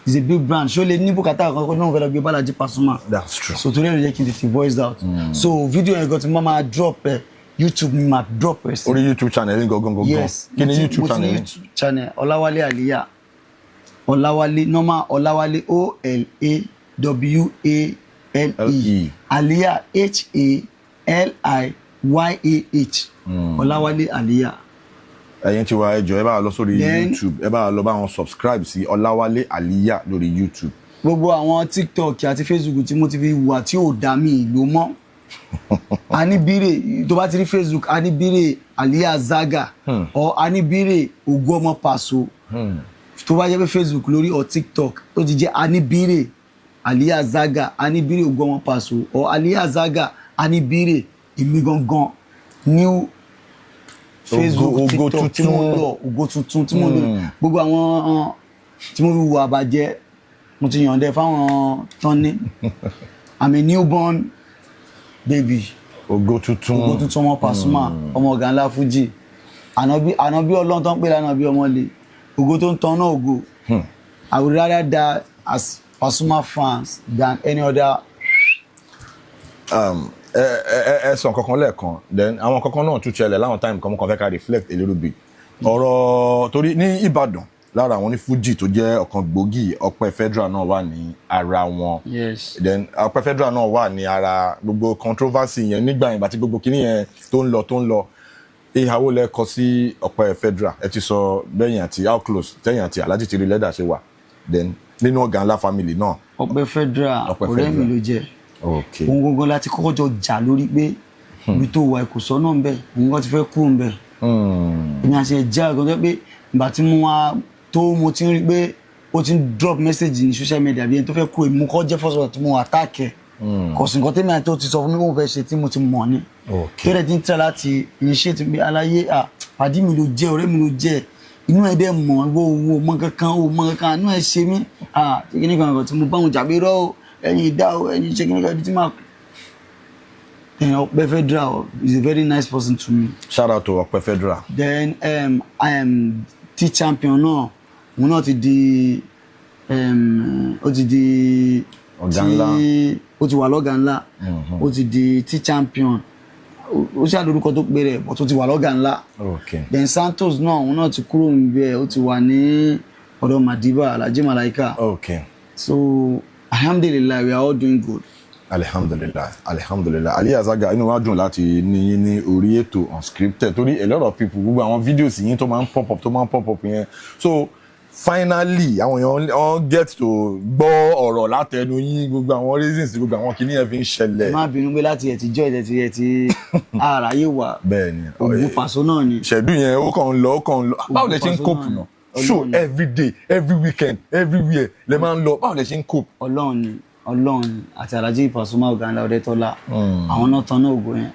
is a big brand. Ṣó lè ní bùkátà kan kó náà fẹ́ lọ gbé bá Alhaji Pasuma? That's true. So torí ẹ̀ ló jẹ́ kí n tètè voice out. So video yẹn gan ti máa drop ẹ, YouTube ni máa drop ẹ sí. Orí YouTube channel yín gangan gangan? Yes. Kí ni YouTube Mo ti channel ní yín? YouTube channel, Ọláwálé Àlíyà, Ọláwálé, normal Ọláwálé, Olawale, L-E. Àlíyà, Haliyah, Ọláwálé Àlíyà. Ẹ̀yin tí wà, ẹ jọ̀ọ́, ẹ bá wa lọ sórí YouTube, ẹ bá wa lọ bá wọn subscribe sí Ọláwálé Àlíyà lórí YouTube. Gbogbo àwọn TikTok àti Facebook tí mo ti fi wà tí ò dá mi ìlú mọ́, Anibire, tó bá ti rí Facebook Anibire Aliya Zaga or Anibire Ògo Ọmọ Paso, tó bá jẹ́ pé Facebook lórí or TikTok, tó ti jẹ́ Anibire Aliya Zaga, Anibire Ògo Ọmọ Paso or Aliya Zaga Anibire, èmi gangan, new Facebook, Ògo TikTok tí mo tuntun. lọ, ògo tuntun tí mo lò. Gbogbo àwọn tí mo fi wù àbàjẹ́, mo ti yànjẹ fáwọn tán ní. I'm a newborn baby. Ògo Tuntun. Ògo Tuntun, ọmọ Pasuma, ọmọ ọ̀gá ńlá Fuji, ànábì, ànábì Ọlọ́run tó ń pè lánàbí ọmọlé, ògo tó ń tan náà ògo. I would rather die as Pasuma fans than any other. Ẹ sọ nǹkan kan lẹ́ẹ̀kan, then àwọn kankan náà tún ṣẹlẹ̀ láwọn time kan. Mo kàn fẹ́ ká reflect a little bit ọ̀rọ̀, torí ní Ìbàdàn, lára àwọn onífújì tó jẹ́ ọ̀kan gbòógì, Ọpẹ́ Federal náà wà ní ara wọn. Then Ọpẹ́ Federal náà wà ní ara gbogbo controversy yẹn nígbà yẹn, àti gbogbo kinní yẹn tó ń lọ. Ìhàwó lẹ kọ sí Ọpẹ́ Federal? Ẹ ti sọ bẹ́yìn àti how close tẹ́yìn àti Alhaji Tiri Leather ṣe wà, then nínú Ọ̀gá Ńlá family náà. Ọpẹ́ Federal, Ọpẹ́ ọ̀rẹ́ mi Federal. ló jẹ́. Òun gangan láti kọ́kọ́ jọ jà lórí pé ibi tó wà kò sọ́nà ń bẹ̀, òun kan ti fẹ́ kú ń bẹ̀. Èmi àti ẹ̀ já gan tó pé ìgbà tí mo wá tó, mo ti ń rí pé ó ti ń drop message ní social media bí ẹni tó fẹ́ kú. Èmi mo kọ́ jẹ́ first one tí mo attack ẹ̀. Kò sí nǹkan tẹ́mi àti ó ti sọ fún mi pé òun fẹ́ ṣe tí mo ti mọ̀ ni. Tó dẹ̀ ti ń try láti initiate pé aláyé à pàdí mi ló jẹ́, ọ̀rẹ́ mi ló jẹ́, inú ẹ̀ dẹ̀ mọ̀ wo wo mọ̀ kankan o mọ̀ kankan, inú ẹ̀ ṣe mí à ṣé kíní kan kan tí mo bá wọn jà pé rọ́ o, ẹ̀yin ìdá o, ẹ̀yin ṣe kíní kan ibi tí màá. Then Ọpẹ́ Federal is a very nice person to me. Shout out to Ọpẹ́ Federal. Then I am T Champion náà, òun náà ti di ó ti di Ọ̀gá ńlá. tí ó ti wà lọ́gà ńlá, ó ti di T Champion, ó ṣàlórúkọ tó pé rẹ̀, but ó ti wà lọ́gà ńlá. Then Santos náà, òun náà ti kúrò níbẹ̀, ó ti wà ní ọ̀dọ̀ Madiba, Alhaji Malaika. So alhamdulillahi, we are all doing good. Alihamdulilayi, alihamdulilayi. Ali Azaga, inú wa dùn láti ní yín ní orí ètò Unscripted, torí a lot of people, gbogbo àwọn videos yín tó máa ń pop up, tó máa ń pop up yẹn, so finally àwọn èèyàn wọ́n get to gbọ́ ọ̀rọ̀ látẹnu yín, gbogbo àwọn reasons, gbogbo àwọn kìíní yẹn fi ń ṣẹlẹ̀. Má bínú pé láti ẹ̀ ti jọ́ ẹ̀ ti àráyé wà. Bẹ́ẹ̀ ni. Ògùn Pàṣọ náà ni. Ṣẹ̀dú yẹn, ó kàn ń lọ, ó kàn ń lọ. Báwo lẹ ṣe ń Pàṣọ cope náà ni. náà? Show Ọlọ́run ni. every day, every weekend, everywhere lẹ máa ń lọ. Báwo lẹ ṣe ń cope? Ọlọ́run ni, Ọlọ́run ni àti Alhaji Pasuma, ọ̀gá ńlá Ọdẹ́tọ́lá, àwọn náà tán náà ògo yẹn.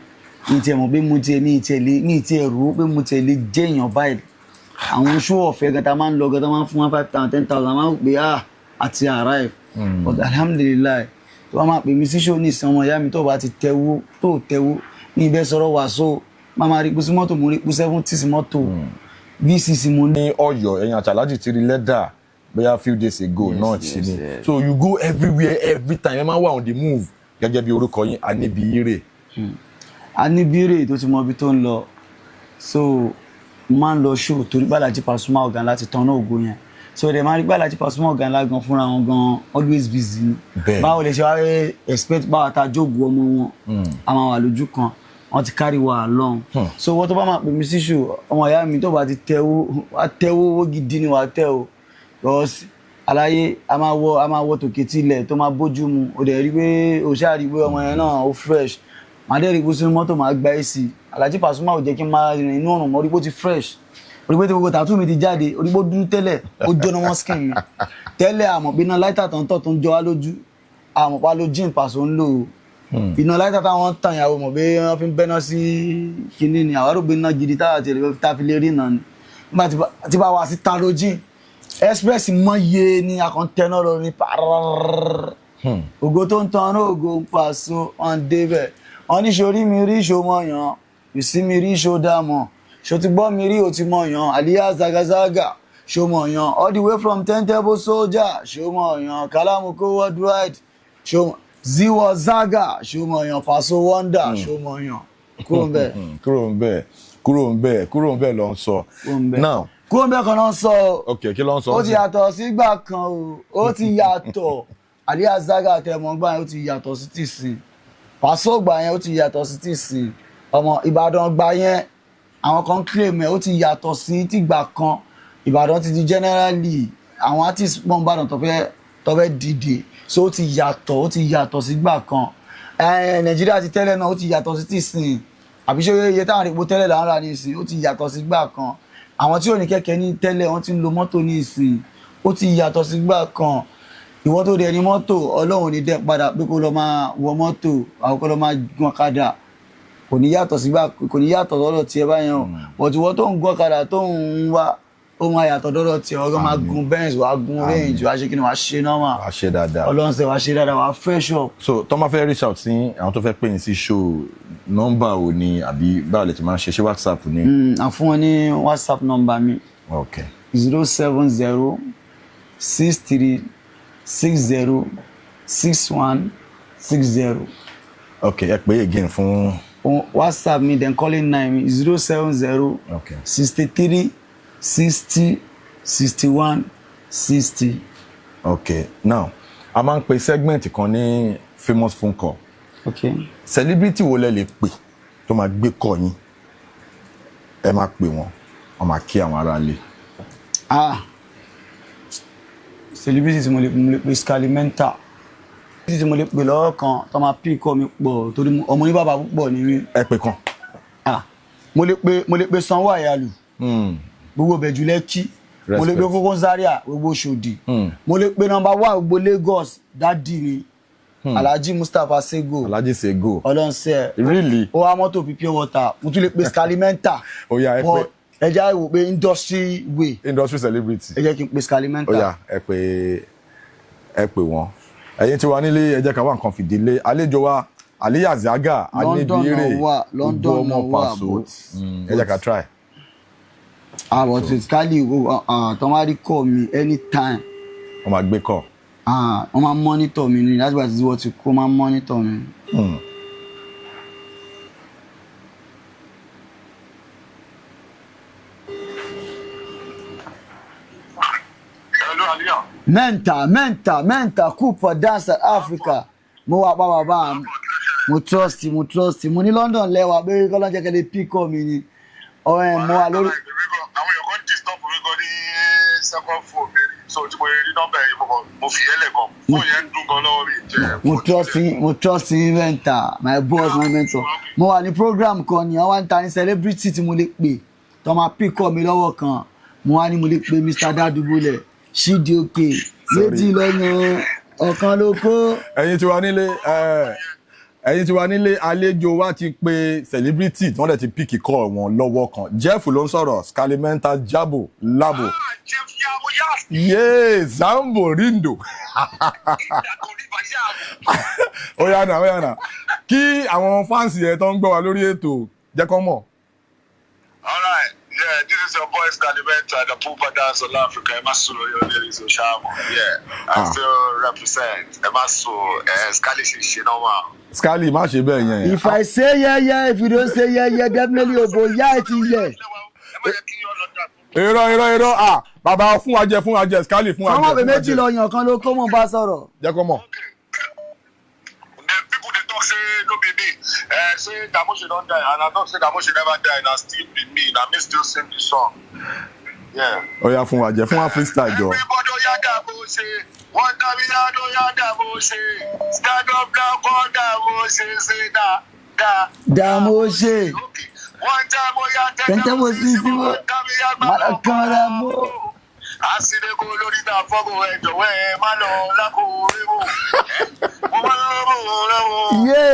Ní tiẹ̀ mọ̀ pé mo tiẹ̀ ní tiẹ̀ lé ní tiẹ̀ rò ó pé mo tiẹ̀ lè jẹ́ èèyàn báyìí. Àwọn show ọ̀fẹ́ gan ta máa ń lọ gan ta máa ń fún 1,500, 10,000, máa ń pè á àti arrive. But alhamdulillahi, tó bá máa pè mí sí show ní ìsìn, ọmọ ìyá mi, tó bá ti tẹ́wó tó tẹ́wó ní ibẹ̀ sọ̀rọ̀ wàásù, máa máa rí kú sí mọ́tò, mo rí kú 70 sí mọ́tò VCC mo ní. Ní Ọ̀yọ́, ẹ̀yin àti Alhaji Tiri Leather, bóyá few days ago náà ti ni. So you go everywhere, every time ẹ máa wà on the move, gẹ́gẹ́ bí orúkọ yín, Anibire. Anibire tó ti mọ ibi tó ń lọ. So mo máa ń lọ show torí pé Alhaji Pasuma, ọ̀gá ńlá, ti tan náà ògo yẹn. So ẹ̀dẹ̀ máa rí pé Alhaji Pasuma, ọ̀gá ńlá gan fúnra wọn gan always busy ni. Báwo lè ṣe wá expect báwa ta jóògùn ọmọ wọn, a máa wà lójú kan? Wọ́n ti carry wa along. So wọ́n tó bá máa pè mí sí show, ọmọ ìyá mi, tó bá ti tẹ́wó, wá tẹ́wó, owó gidi ni wàá tẹ́ o, because aláyé a máa wọ tòkè tilẹ̀ tó máa bójú mu. O dẹ̀ rí pé o ṣáà rí pé ọmọ yẹn náà ó fresh, màá dẹ̀ rí pé sínú mọ́tò máa gba AC. Alhaji Pasuma ò jẹ́ kí n máa rìn inú ọ̀rùn mọ́. Rí pé ó ti fresh, orí pé tí gbogbo tattoo mi ti jáde, orí pé ó dúdú tẹ́lẹ̀, ó jóná mọ́ skin mi tẹ́lẹ̀. Àmọ́ pé iná lighter tó ń tọ̀ tó ń jọ wá lójú, àmọ́ pa ló jíìn Paso ń lò ó. Iná lighter táwọn ń tàn yàwó mọ̀ pé wọ́n fi ń bẹ́ná sí kinní ni. Àwọn àrògbé iná gidi táwọn àti èrè tá a fi lè rí iná ni. Nígbà tí bá wà sí tarojin express mọ́ iye ni a kàn tẹná lọ ní pàrọ̀rọ̀rọ̀. Ògo tó ń tan ògo ń Paso wọn débẹ̀. Wọn ní sori mi rí ṣo mọ̀ yàn ìsí mi rí ṣo dá mọ̀ ṣo ti gbọ́ mi rí o ti mọ̀ yàn aliya zagazaga ṣo mọ̀ yàn all the way from Turntable Soldier ṣo mọ̀ yàn Kalamuko worldwide ṣo ziwọ zaga ṣo mọ̀ yàn Paso Wonder ṣo mọ̀ yàn kúrò ń bẹ̀. Kúrò ń bẹ̀, kúrò ń bẹ̀, kúrò ń bẹ̀ ló ń sọ. Kúrò ń bẹ̀. Now Kúrò ń bẹ̀ kan náà sọ o. Ok, kí ló ń sọ? Ó ti yàtọ̀ sígbà kan o, ó ti yàtọ̀. Aliya zaga tẹmọ gbà yẹn, ó ti yàtọ̀ sí tìsín. Paso gbà yẹn, ó ti yàtọ̀ sí tìsín. Ọmọ Ìbàdàn gbà yẹn, àwọn kan claim ẹ̀, ó ti yàtọ̀ sí tìgbà kan. Ìbàdàn ti di generally, àwọn artist pọ̀ Ìbàdàn tó fẹ́ dìde, so ó ti yàtọ̀, ó ti yàtọ̀ sígbà kan. Nàìjíríà ti tẹ́lẹ̀ náà, ó ti yàtọ̀ sí tìsín. Àbí ṣé iye táwọn àrèpo tẹ́lẹ̀ là ń rà ní ìsìn? Ó ti yàtọ̀ sígbà kan. Àwọn tí ò ní kẹ̀kẹ́ ní tẹ́lẹ̀, wọ́n ti ń lo mọ́tò ní ìsìn. Ó ti yàtọ̀ sígbà kan. Ìwọ tó dẹ̀ ní mọ́tò, Ọlọ́run ní dẹ́ padà pé kó lọ máa wọ mọ́tò, àwọn kó lọ máa gun ọ̀kadà. Kò ní yàtọ̀ sígbà, kò ní yàtọ̀ lọ́dọ̀ tiẹ̀ báyẹn o. But ìwọ tó ń gun ọ̀kadà tó ń wá, ó máa yàtọ̀ lọ́dọ̀ tiẹ̀. Ọgọ́ máa gun Benz, wàá gun Range, wàá ṣe kí ni, wàá ṣe normal. Wàá ṣe dáadáa. Ọlọ́run ṣe, wàá ṣe dáadáa, wàá fresh up. So tó máa fẹ́ reach out sí àwọn tó fẹ́ pè yín sí show, Nọ́mbà wo ni, àbí báwo lè ti máa ń ṣe? Ṣé WhatsApp ni? A fún wọn ní WhatsApp number mi. 07063606160. Ok, ẹ pè é again fún. WhatsApp mi, then calling line mi, 070 63 60 61 60. Ok, now a máa ń pe segment kan ní famous phone call. Celebrity wo lẹ lè pè tó máa gbé call yín? Ẹ máa pè wọ́n, wọ́n máa kí àwọn aráalé. Ah, celebrity tí mo lè pè, Scalimenta. Celebrity tí mo lè pè lọ́wọ́ kan tó máa pick call mi pọ̀, torí ọmọ ní bàbá púpọ̀ ní mi. Ẹ pè kan. Ah, mo lè pè Sanwó Àyàlù, gbogbo Bẹ̀jú Lẹ́kì. Mo lè pè Respect. Koko Zaria, gbogbo Ṣòdì. Mo lè pè number one gbogbo Lagos, daddy mi, Alhaji Mustapha Sego. Alhaji Sego. Ọlọ́nsẹ̀. Really? Ó wá mọ́tò pure water. Mo tún lè pè Scalimenta. Ó yá, ẹ pè. But ẹ jẹ́ àìwò pé industry way. Industry celebrity. Ẹ jẹ́ kí n pè Scalimenta. Ó yá, ẹ pè wọ́n. Ẹ̀yin tí wà nílé, ẹ jẹ́ ká wá nǹkan fìdílé. Àlejò wa, Aliya Zaga. London Anibire. náà wà, London Gbogbo ọmọ náà wà, Paso. Ẹ jẹ́ ká try. Ah, but Scali, tó máa rí call mi anytime. Wọ́n máa gbé call. Ah, wọ́n máa monitor mi ni. Láti gbà tí wọ́n ti kó, máa monitor mi. Hello, Aliya. Menta, menta, menta, Cooper dance at Africa. Mo wà pa bàbá, mo trust, mo trust. Mo ní London lẹ́wà pé kọ́lá jẹ́ kẹ́lẹ́ pick up mi ni. Ọ̀rẹ́ mo wà lórí. Àwọn èèyàn kan disturb mi gan ní second phone mi, so tí mo rí nọ́mbà yìí, mo kàn mo fi yẹlẹ̀ gan, fóònù yẹn ń dún gan lọ́wọ́ mi jẹ́. Mo trust yín, mo trust yín, menta, my boss, my mentor. Mo wà ní program kan ni àwọn ta ní celebrity tí mo lè pè tó máa pick up mi lọ́wọ́ kan. Mo wá ní mo lè pè Mr. Dadubule, Ṣídi Òkè, méjì lọ́nà ọ̀kan ló kó. Ẹ̀yin tí wà nílé, àlejò wa ti pe celebrity tí wọ́n dẹ̀ ti pick call wọn lọ́wọ́ kan. Jeff ló ń sọ̀rọ̀, Scalimenta Jabo Labo. Ah, Jeff Yabo Yas. Yéé, Zambo Rindo. Ìdàkọ̀ River Yabo. Ó yá nà, ó yá nà, kí àwọn fans yẹn tó ń gbọ́ wa lórí ètò, jẹ́ kán mọ̀. All right, yeah, this is your boy Scalimenta, the Poopa Dance of Africa. Emasu ladies Oshamo. Yeah, I still represent. Emasu, Scali ṣe ṣe normal. Scali, má ṣe bẹ́ẹ̀ yẹn. If I say yeah, yeah, if you don't say yeah, yeah, definitely obo yeah ti yẹ. Ẹ má jẹ́ kí ọlọ́dà tó. Irọ́, irọ́, irọ́. Ah, bàbá, fún wa jẹ, fún wa jẹ, Scali, fún wa jẹ. Kọ́mọ̀ pé Fún wa méjì jẹ. lọ yàn kan ló kó mọ̀ bá sọ̀rọ̀. Jẹ́ kán mọ̀. Okay. Then people dey talk say no be me. Say Damoshi don die, and I talk say Damoshi never die. Na still be me. Na me still sing the song. Yeah. Ó yá, fún wa jẹ, fún wa freestyle jọ. Everybody oya dàbò ṣe. Wọ́n dàbí yàdó ya dàbò ṣe. Stand up now, kọ́ dàbò ṣe ṣe dá dá. Dààmú ṣe. Okay. Wọ́n jábọ̀ ya Tẹ́tẹ́ mo sí sí mo. Wọ́n dàbí yàgbá Màdàkànlá mo. Àsìlẹ̀kọ̀ lórí ta fọ́gò, ẹ jọ̀wọ́ ẹ má lọ lákò ríro. Mo máa ń lọ́wọ́ lọ́wọ́. Yé.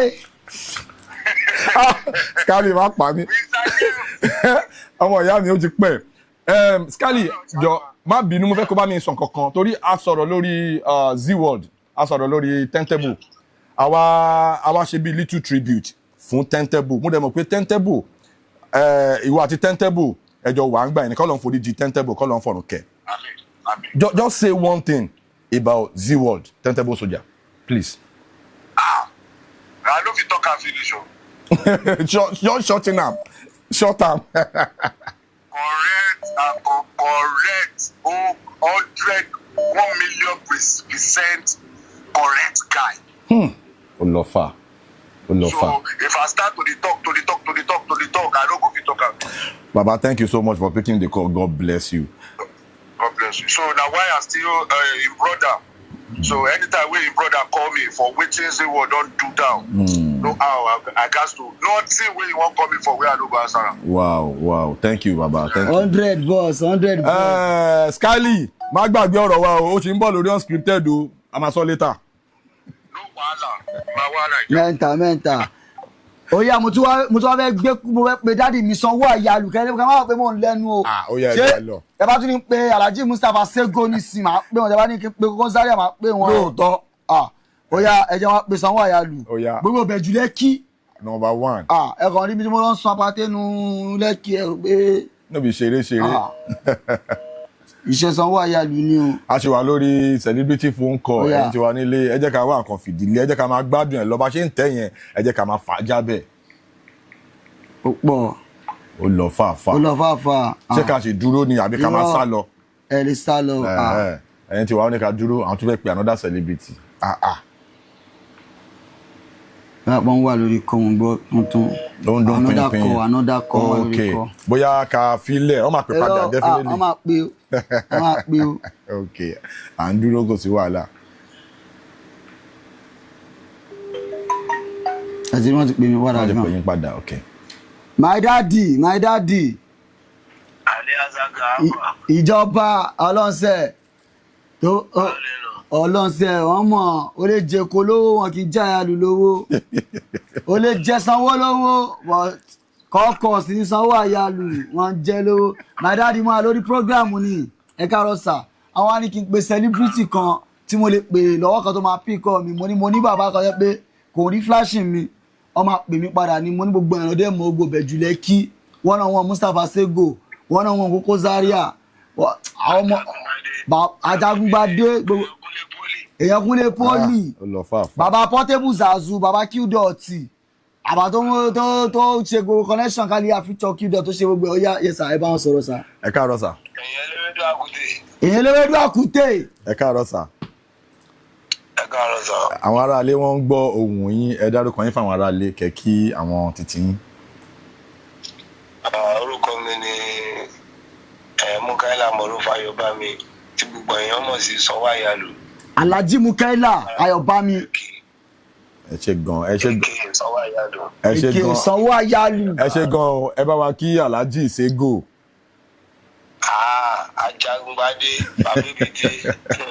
Ah, Scali, má pa mí. Mr. James. Ọmọ ìyá mi, ó ti pẹ́. Scali, jọ má bínú, mo fẹ́ kó bá mi sọ nǹkan kan torí a sọ̀rọ̀ lórí Zworld, a sọ̀rọ̀ lórí Tentable. Àwa ṣe bí little tribute fún Tentable. Mo dẹ̀ mọ̀ pé Tentable, ìwọ àti Tentable ẹjọ́ wà ń gbà yẹn ní kọ́ ló ń forí di Tentable, kọ́ ló ń fọ̀rùn kẹ́. Àmín, àmín. Just say one thing about Zworld, Tentable Soldier, please. I no fit talk am finish o. Just shorten am, short am. Correct and correct, oh, 101 million% correct guy. Ó lọ fà, ó lọ fà. So if I start to dey talk, to dey talk, to dey talk, to dey talk, I no go fit talk am. Baba, thank you so much for picking the call. God bless you. God bless you. So na why I still him brother. So anytime wey him brother call me for wetin say we don do down, no how I gats to nothing wey he wan call me for wey I no go answer am. Wow. Thank you, Baba. Thank you. 100 boss, 100 boss. Scali, má gbàgbé ọ̀rọ̀ wa o. Ó ti ń bọ̀ lórí Unscripted o. A máa sọ later. No wahala, na wahala. Mẹ́ta mẹ́ta. Ó yá, mo tún wá fẹ́ gbé, mo fẹ́ pe daddy mi Sanwó Àyàlù kẹ́lẹ́ ká má wà pé mò ń lẹ́nu o. Ah, ó yá, ẹ Ṣé jẹ́ lọ. ẹ bá tún ní pé Alhaji Mustapha Sego nísìn, máa pé wọn. Ẹ bá ní kí n pe Koko Zaria, máa pé wọn. Lóòótọ́. Ah, ó yá, ẹ jẹ́ wọn pe Sanwó Àyàlù. Ó yá. Gbogbo Bẹ̀jú Lẹ́kì. Number one. Ah, ẹ kàn rí mi tí mo lọ ń sun apatẹ́nu Lẹ́kì, ẹ rò pé No be ṣeré ṣeré. Ah, iṣẹ́ Sanwó Àyàlú ni o. A ṣe wà lórí celebrity phone call. Ó yá. Ẹ̀yin tí wà nílé, ẹ jẹ́ ká wá nǹkan fìdílé, ẹ jẹ́ ká máa gbádùn ẹ̀ lọ bá ṣe ń tẹ̀ yẹn, ẹ jẹ́ ká máa fà á jábẹ̀. Ó pọ̀. Ó lọ fàáfà. Ó lọ fàáfà. Ṣé ká ṣe dúró ni àbí ká máa Irọ́. sá lọ? Ẹ lè sá lọ. Ah. Ẹ̀yin tí wà ó ní ká dúró, àwọn tó fẹ́ pe another celebrity. Ah ah. Báyọ̀ pọ́n wà lórí kọ́, wọn gbọ́ tuntun. Ó ń dún Another pínpín. call, another call wà lórí Ok, kọ́. bóyá ká filẹ̀, wọ́n máa pè padà. Hello, ah, definitely. Wọ́n máa pe o, wọ́n máa pe o. Ok, à ń dúró, kò sí wàhálà. Àti wọ́n ti pè mí padà Wọ́n ti pè gan. yín padà, ok. My daddy, my daddy. Aliazaga. Ìjọba ọlọ́sẹ̀ tó ọlọ́sẹ̀, wọ́n mọ̀ ó lè jẹ kó lówó, wọn kì í jẹ́ àyàlú lówó, ó lè jẹ Sanwó lówó, but kọ́kọ́ sí ní Sanwó Àyàlú wọn jẹ́ lówó. My daddy, mọ́ lórí program ni. Ẹ káàárọ̀ sà. Àwọn á ní kí n pe celebrity kan tí mo lè pè lọ́wọ́ kan tó máa pick up mi. Mo ní bàbá kan jẹ́ pé kò rí flashing mi, wọ́n máa pè mí padà ni. Mo ní gbogbo ẹ̀rọ dẹ́ mọ́ gbogbo bẹ̀jù Lẹ́kí wọ́n náà, wọn Mustapha Sego wọ́n náà, wọn Koko Zaria, àwọn ọmọ Ajagungbadé, gbogbo èèyàn Kúnlé Pọ́lì. Ó lọ fàáfà. Bàbá Portable Zazu, bàbá Qdot, àbá tó ṣe gbogbo connection kálí àfíjọ Qdot tó ṣe gbogbo ẹ̀. Ó yá, yes sir, ẹ bá wọn sọ̀rọ̀ sir. Ẹ káàárọ̀ sà. Ẹ̀yin ẹlẹ́wẹ̀dọ́ àkùtè. Èèyàn léwédú àkúté. Ẹ káàárọ̀ sà. Ẹ káàárọ̀ sà. Àwọn aráalé wọn ń gbọ́ ohùn yín. Ẹ dárúkọ yín fáwọn aráalé, kẹ́ kí àwọn títí yín. Ah, orúkọ mi ni Mukaila Mọ̀rúfà Ayọ̀bámi, tí gbogbo èèyàn mọ̀ sí Sanwó Àyàlú. Alhaji Mukaila Ayọ̀bámi. Ẹ ṣe gan, ẹ ṣe gan. Èké Sanwó Àyàlú. Ẹ ṣe Èké gan. Sanwó Àyàlú. Ẹ ṣe gan o. Ẹ bá wa kí Alhaji Sego. Ah, Ajagungbadé Babébídé,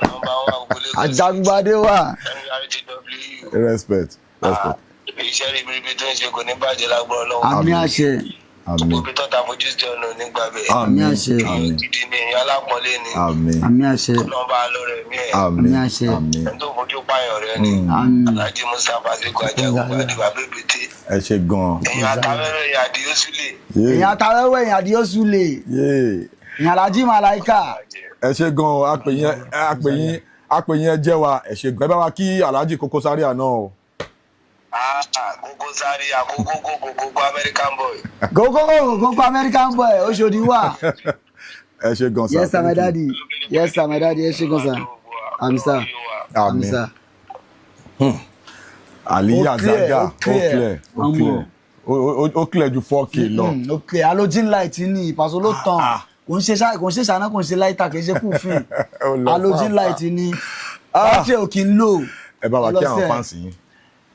number one Ògbólé. Ajagungbadé wà. NRTW. Respect, respect. Iṣẹ́ ribiribi tó ń ṣe kò ní bàjẹ́ lágbọ́rọ̀ lọ́wọ́. Àmín àṣẹ. Àmín. Gbogbo ibi tó ta fojú sí ọ̀nà nígbà bẹ́ẹ̀. Àmín Àmín. àṣẹ. Àmín. Gidi ni, èèyàn alápọ̀nlé ni. Àmín. Àmín àṣẹ. Ọlọ́run lọ́rẹ̀ mí ẹ̀. Àmín. Àmín àṣẹ. Àmín. Ẹni tó fojú pààyàn rẹ ni. Àmín. Alhaji Mustapha Sego Ajagungbadé Babébídé. Ẹ ṣe gan. Èèyàn àtàwẹ́rẹ́ yẹn Àdìó Súlè. Èèyàn àtàwẹ́wẹ́, èèyàn Àdìó Súlè, Yéé. èèyàn Alhaji Malaika. Ẹ ṣe gan o. Àpè yín, àpè yín, àpè yín, ẹ jẹ́ wa. Ẹ ṣe gan. Ẹ bá wa kí Alhaji Koko Zaria náà o. Ah, Koko Zaria, Koko Koko Koko American boy. Gógógó gógó American boy Oṣòdì wà. Ẹ ṣe gan sir. Yes sir, my Thank you. daddy, yes sir, my daddy. Ẹ ṣe gan sir. Àmín sir, àmín Àmín. sir. Aliya Ó clear, Zaga. ó Ó clear, ó Ọmọ. clear, ó clear ju 4K lọ. Ok, halogen light ní ìpàṣọ ló tàn, kò ń ṣe ṣáná, kò ń ṣe lighter, kì í ṣe kúfin. Ó lọ Halogen fàáfàá. light ní bátìrì ò kì í lò. Ẹ bá wa kí àwọn Ọlọ́sẹ̀. fans yín.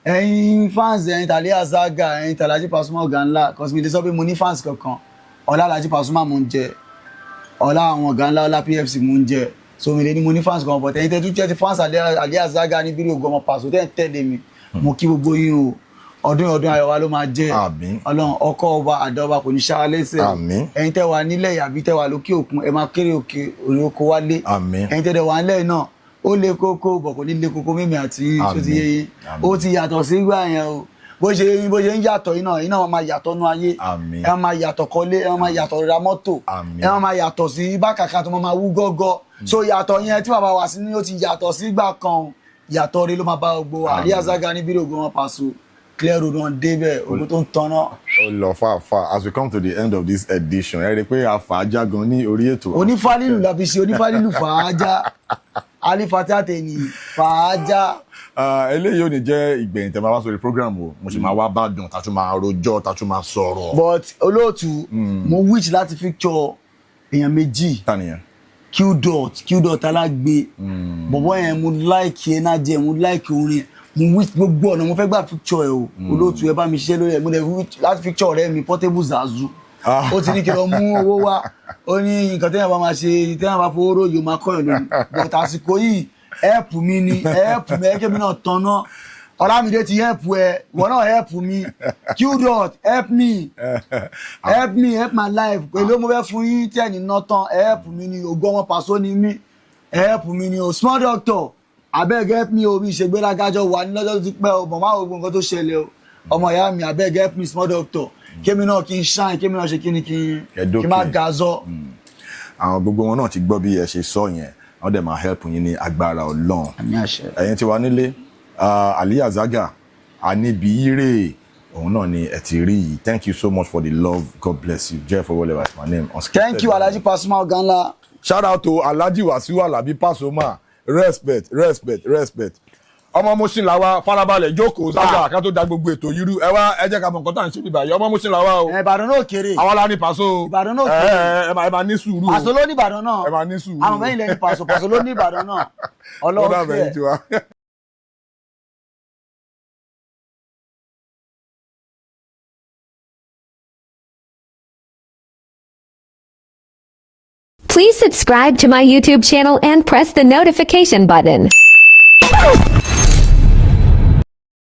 Ẹ̀yin fans, ẹ̀yin tàlẹ́ Zaga, ẹ̀yin tàlẹ́ Pasuma ọ̀gá ńlá, cause mi lè sọ pé mo ní fans kankan. Ọlá Alhaji Pasuma mo ń jẹ, ọlá àwọn ọ̀gá ńlá, ọlá PFC mo ń jẹ, so mi lè ní mo ní fans kan, but ẹ̀yin tẹ́ tún jẹ́ ti fans Alẹ́ Zaga ní bírí ògùn ọmọ Paso tẹ́ ń tẹ̀lé mi, mo kí gbogbo yín o. Ọdún ọdún ayọ̀ wa ló máa jẹ́. Àmín. Ọlọ́run ọkọ ọba àdọ́ba kò ní ṣáá lẹ́sẹ̀. Àmín. Ẹ̀yin tẹ́ wà nílẹ̀ yàbí tẹ́ wà lókè òkun, ẹ máa kéré òkè òrè oko wálé. Àmín. Ẹ̀yin tẹ́ dẹ̀ wà nílẹ̀ náà, ó lé kókó bọ̀, kò ní lé kókó mímì àti yín tó ti yé yín. Àmín. Ó ti yàtọ̀ sí ìgbà yẹn o. Bó ṣe ń yàtọ̀ iná iná máa yàtọ̀ nú ayé. Àmín. Ẹ máa yàtọ̀ kọ́lé, ẹ máa yàtọ̀ ra mọ́tò. Àmín. Ẹ máa yàtọ̀ sí bákàkà tó máa wú gọ́gọ́. So yàtọ̀ yẹn tí bàbá wa sí ni ó ti yàtọ̀ sí ìgbà kan o. Yàtọ̀ rí ló máa bá gbogbo wa. Àmín. Àríyá Zaga ní bírí ògùn wọn Paso clear road wọn débẹ̀, ogun tó ń tanná. Ó lọ fàáfàá. As we come to the end of this edition, ẹ rí i pé a fà á já gan ní orí ètò. Onífálílù la fi ṣe, onífálílù fàájà, alifati àtẹnì fàájà. Ah, eléyìí ò ní jẹ́ ìgbẹ̀yìn tẹ́ máa wá sórí program o. Mo sì máa wá bá dùn, tá a tún máa rojọ́, tá a tún máa sọ̀rọ̀. But olóòtú, mo wish láti feature èèyàn méjì. Ta nìyẹn? Qdot, Qdot alágbe bọ̀bọ̀ yẹn. Mo like energy ẹ̀, mo like orin ẹ̀. Mo wish gbogbo ọ̀nà mo fẹ́ gbà feature ẹ̀ o. Olóòtú, ẹ bá mi ṣiṣẹ́ lórí ẹ̀. Mo dẹ̀ wish láti feature ọ̀rẹ́ mi Portable Zazu. Ah. Ó ti ní kí lọ mú owó wá. Ó ní nǹkan téèyàn bá máa ṣe, téèyàn bá fowó ròyìn, ó máa kọ́yàn lórí, but àsìkò yìí, help mi ni, help mi, ẹ kébì náà tanná. Ọlámídé ti help ẹ, ìwọ náà help mi. Qdot, help me, help me, help my life. Pẹ̀lú mo fẹ́ fún yín tí ẹ̀ ní ná tán. Help mi ni, ògo ọmọ Paso ni mí, help mi ni o. Small doctor, abeg help me o. Mi ìṣègbéragájọ wà ní lọ́jọ́ tó ti pẹ́ o, bọ̀ máa wo gbogbo nǹkan tó ṣẹlẹ̀ o. Ọmọ ìyá mi, abeg help me, small doctor, kémi náà kí n shine, kémi náà ṣe kí ni, kí n Kẹ́ dókè. kí n má gazọ. Àwọn gbogbo wọn náà ti gbọ́ bí ẹ ṣe sọ yẹn, wọ́n dẹ̀ máa help yín ní agbára Ọlọ́run. Àmín, àṣẹ. Ẹ̀yin tí wà nílé, Aliya Zaga Anibire, òun náà ni ẹ ti rí yìí. Thank you so much for the love. God bless you. Jeff Owolewa is my name. Unscripted. Thank you, Alhaji Pasuma Oganla. Shout out to Alhaji Wasiu Alabi Pasuma. Respect, respect, respect. Ọmọ Mushin làwa, farabalẹ̀ jókòó. Zaga, ká tó da gbogbo ètò yìí rú, ẹ wá, ẹ jẹ́ ká mọ̀ nǹkan tá à ń ṣe bíbá yìí. Ọmọ Mushin làwa o. Ẹ, Ìbàdàn náà kéré. Àwa la ní Paso o. Ìbàdàn náà ẹ kéré. ẹ, ẹ máa ní sùúrù o. Pàṣọ ló ní Ìbàdàn náà. Ẹ máa ní sùúrù. Àwọn mẹ́yìn lẹ́ni Pàṣọ, Pàṣọ ló ní Ìbàdàn náà. Ó Ọlọ́run dàbẹ̀ kí yín ẹ. tiwa. Please subscribe to my YouTube channel and press the notification button.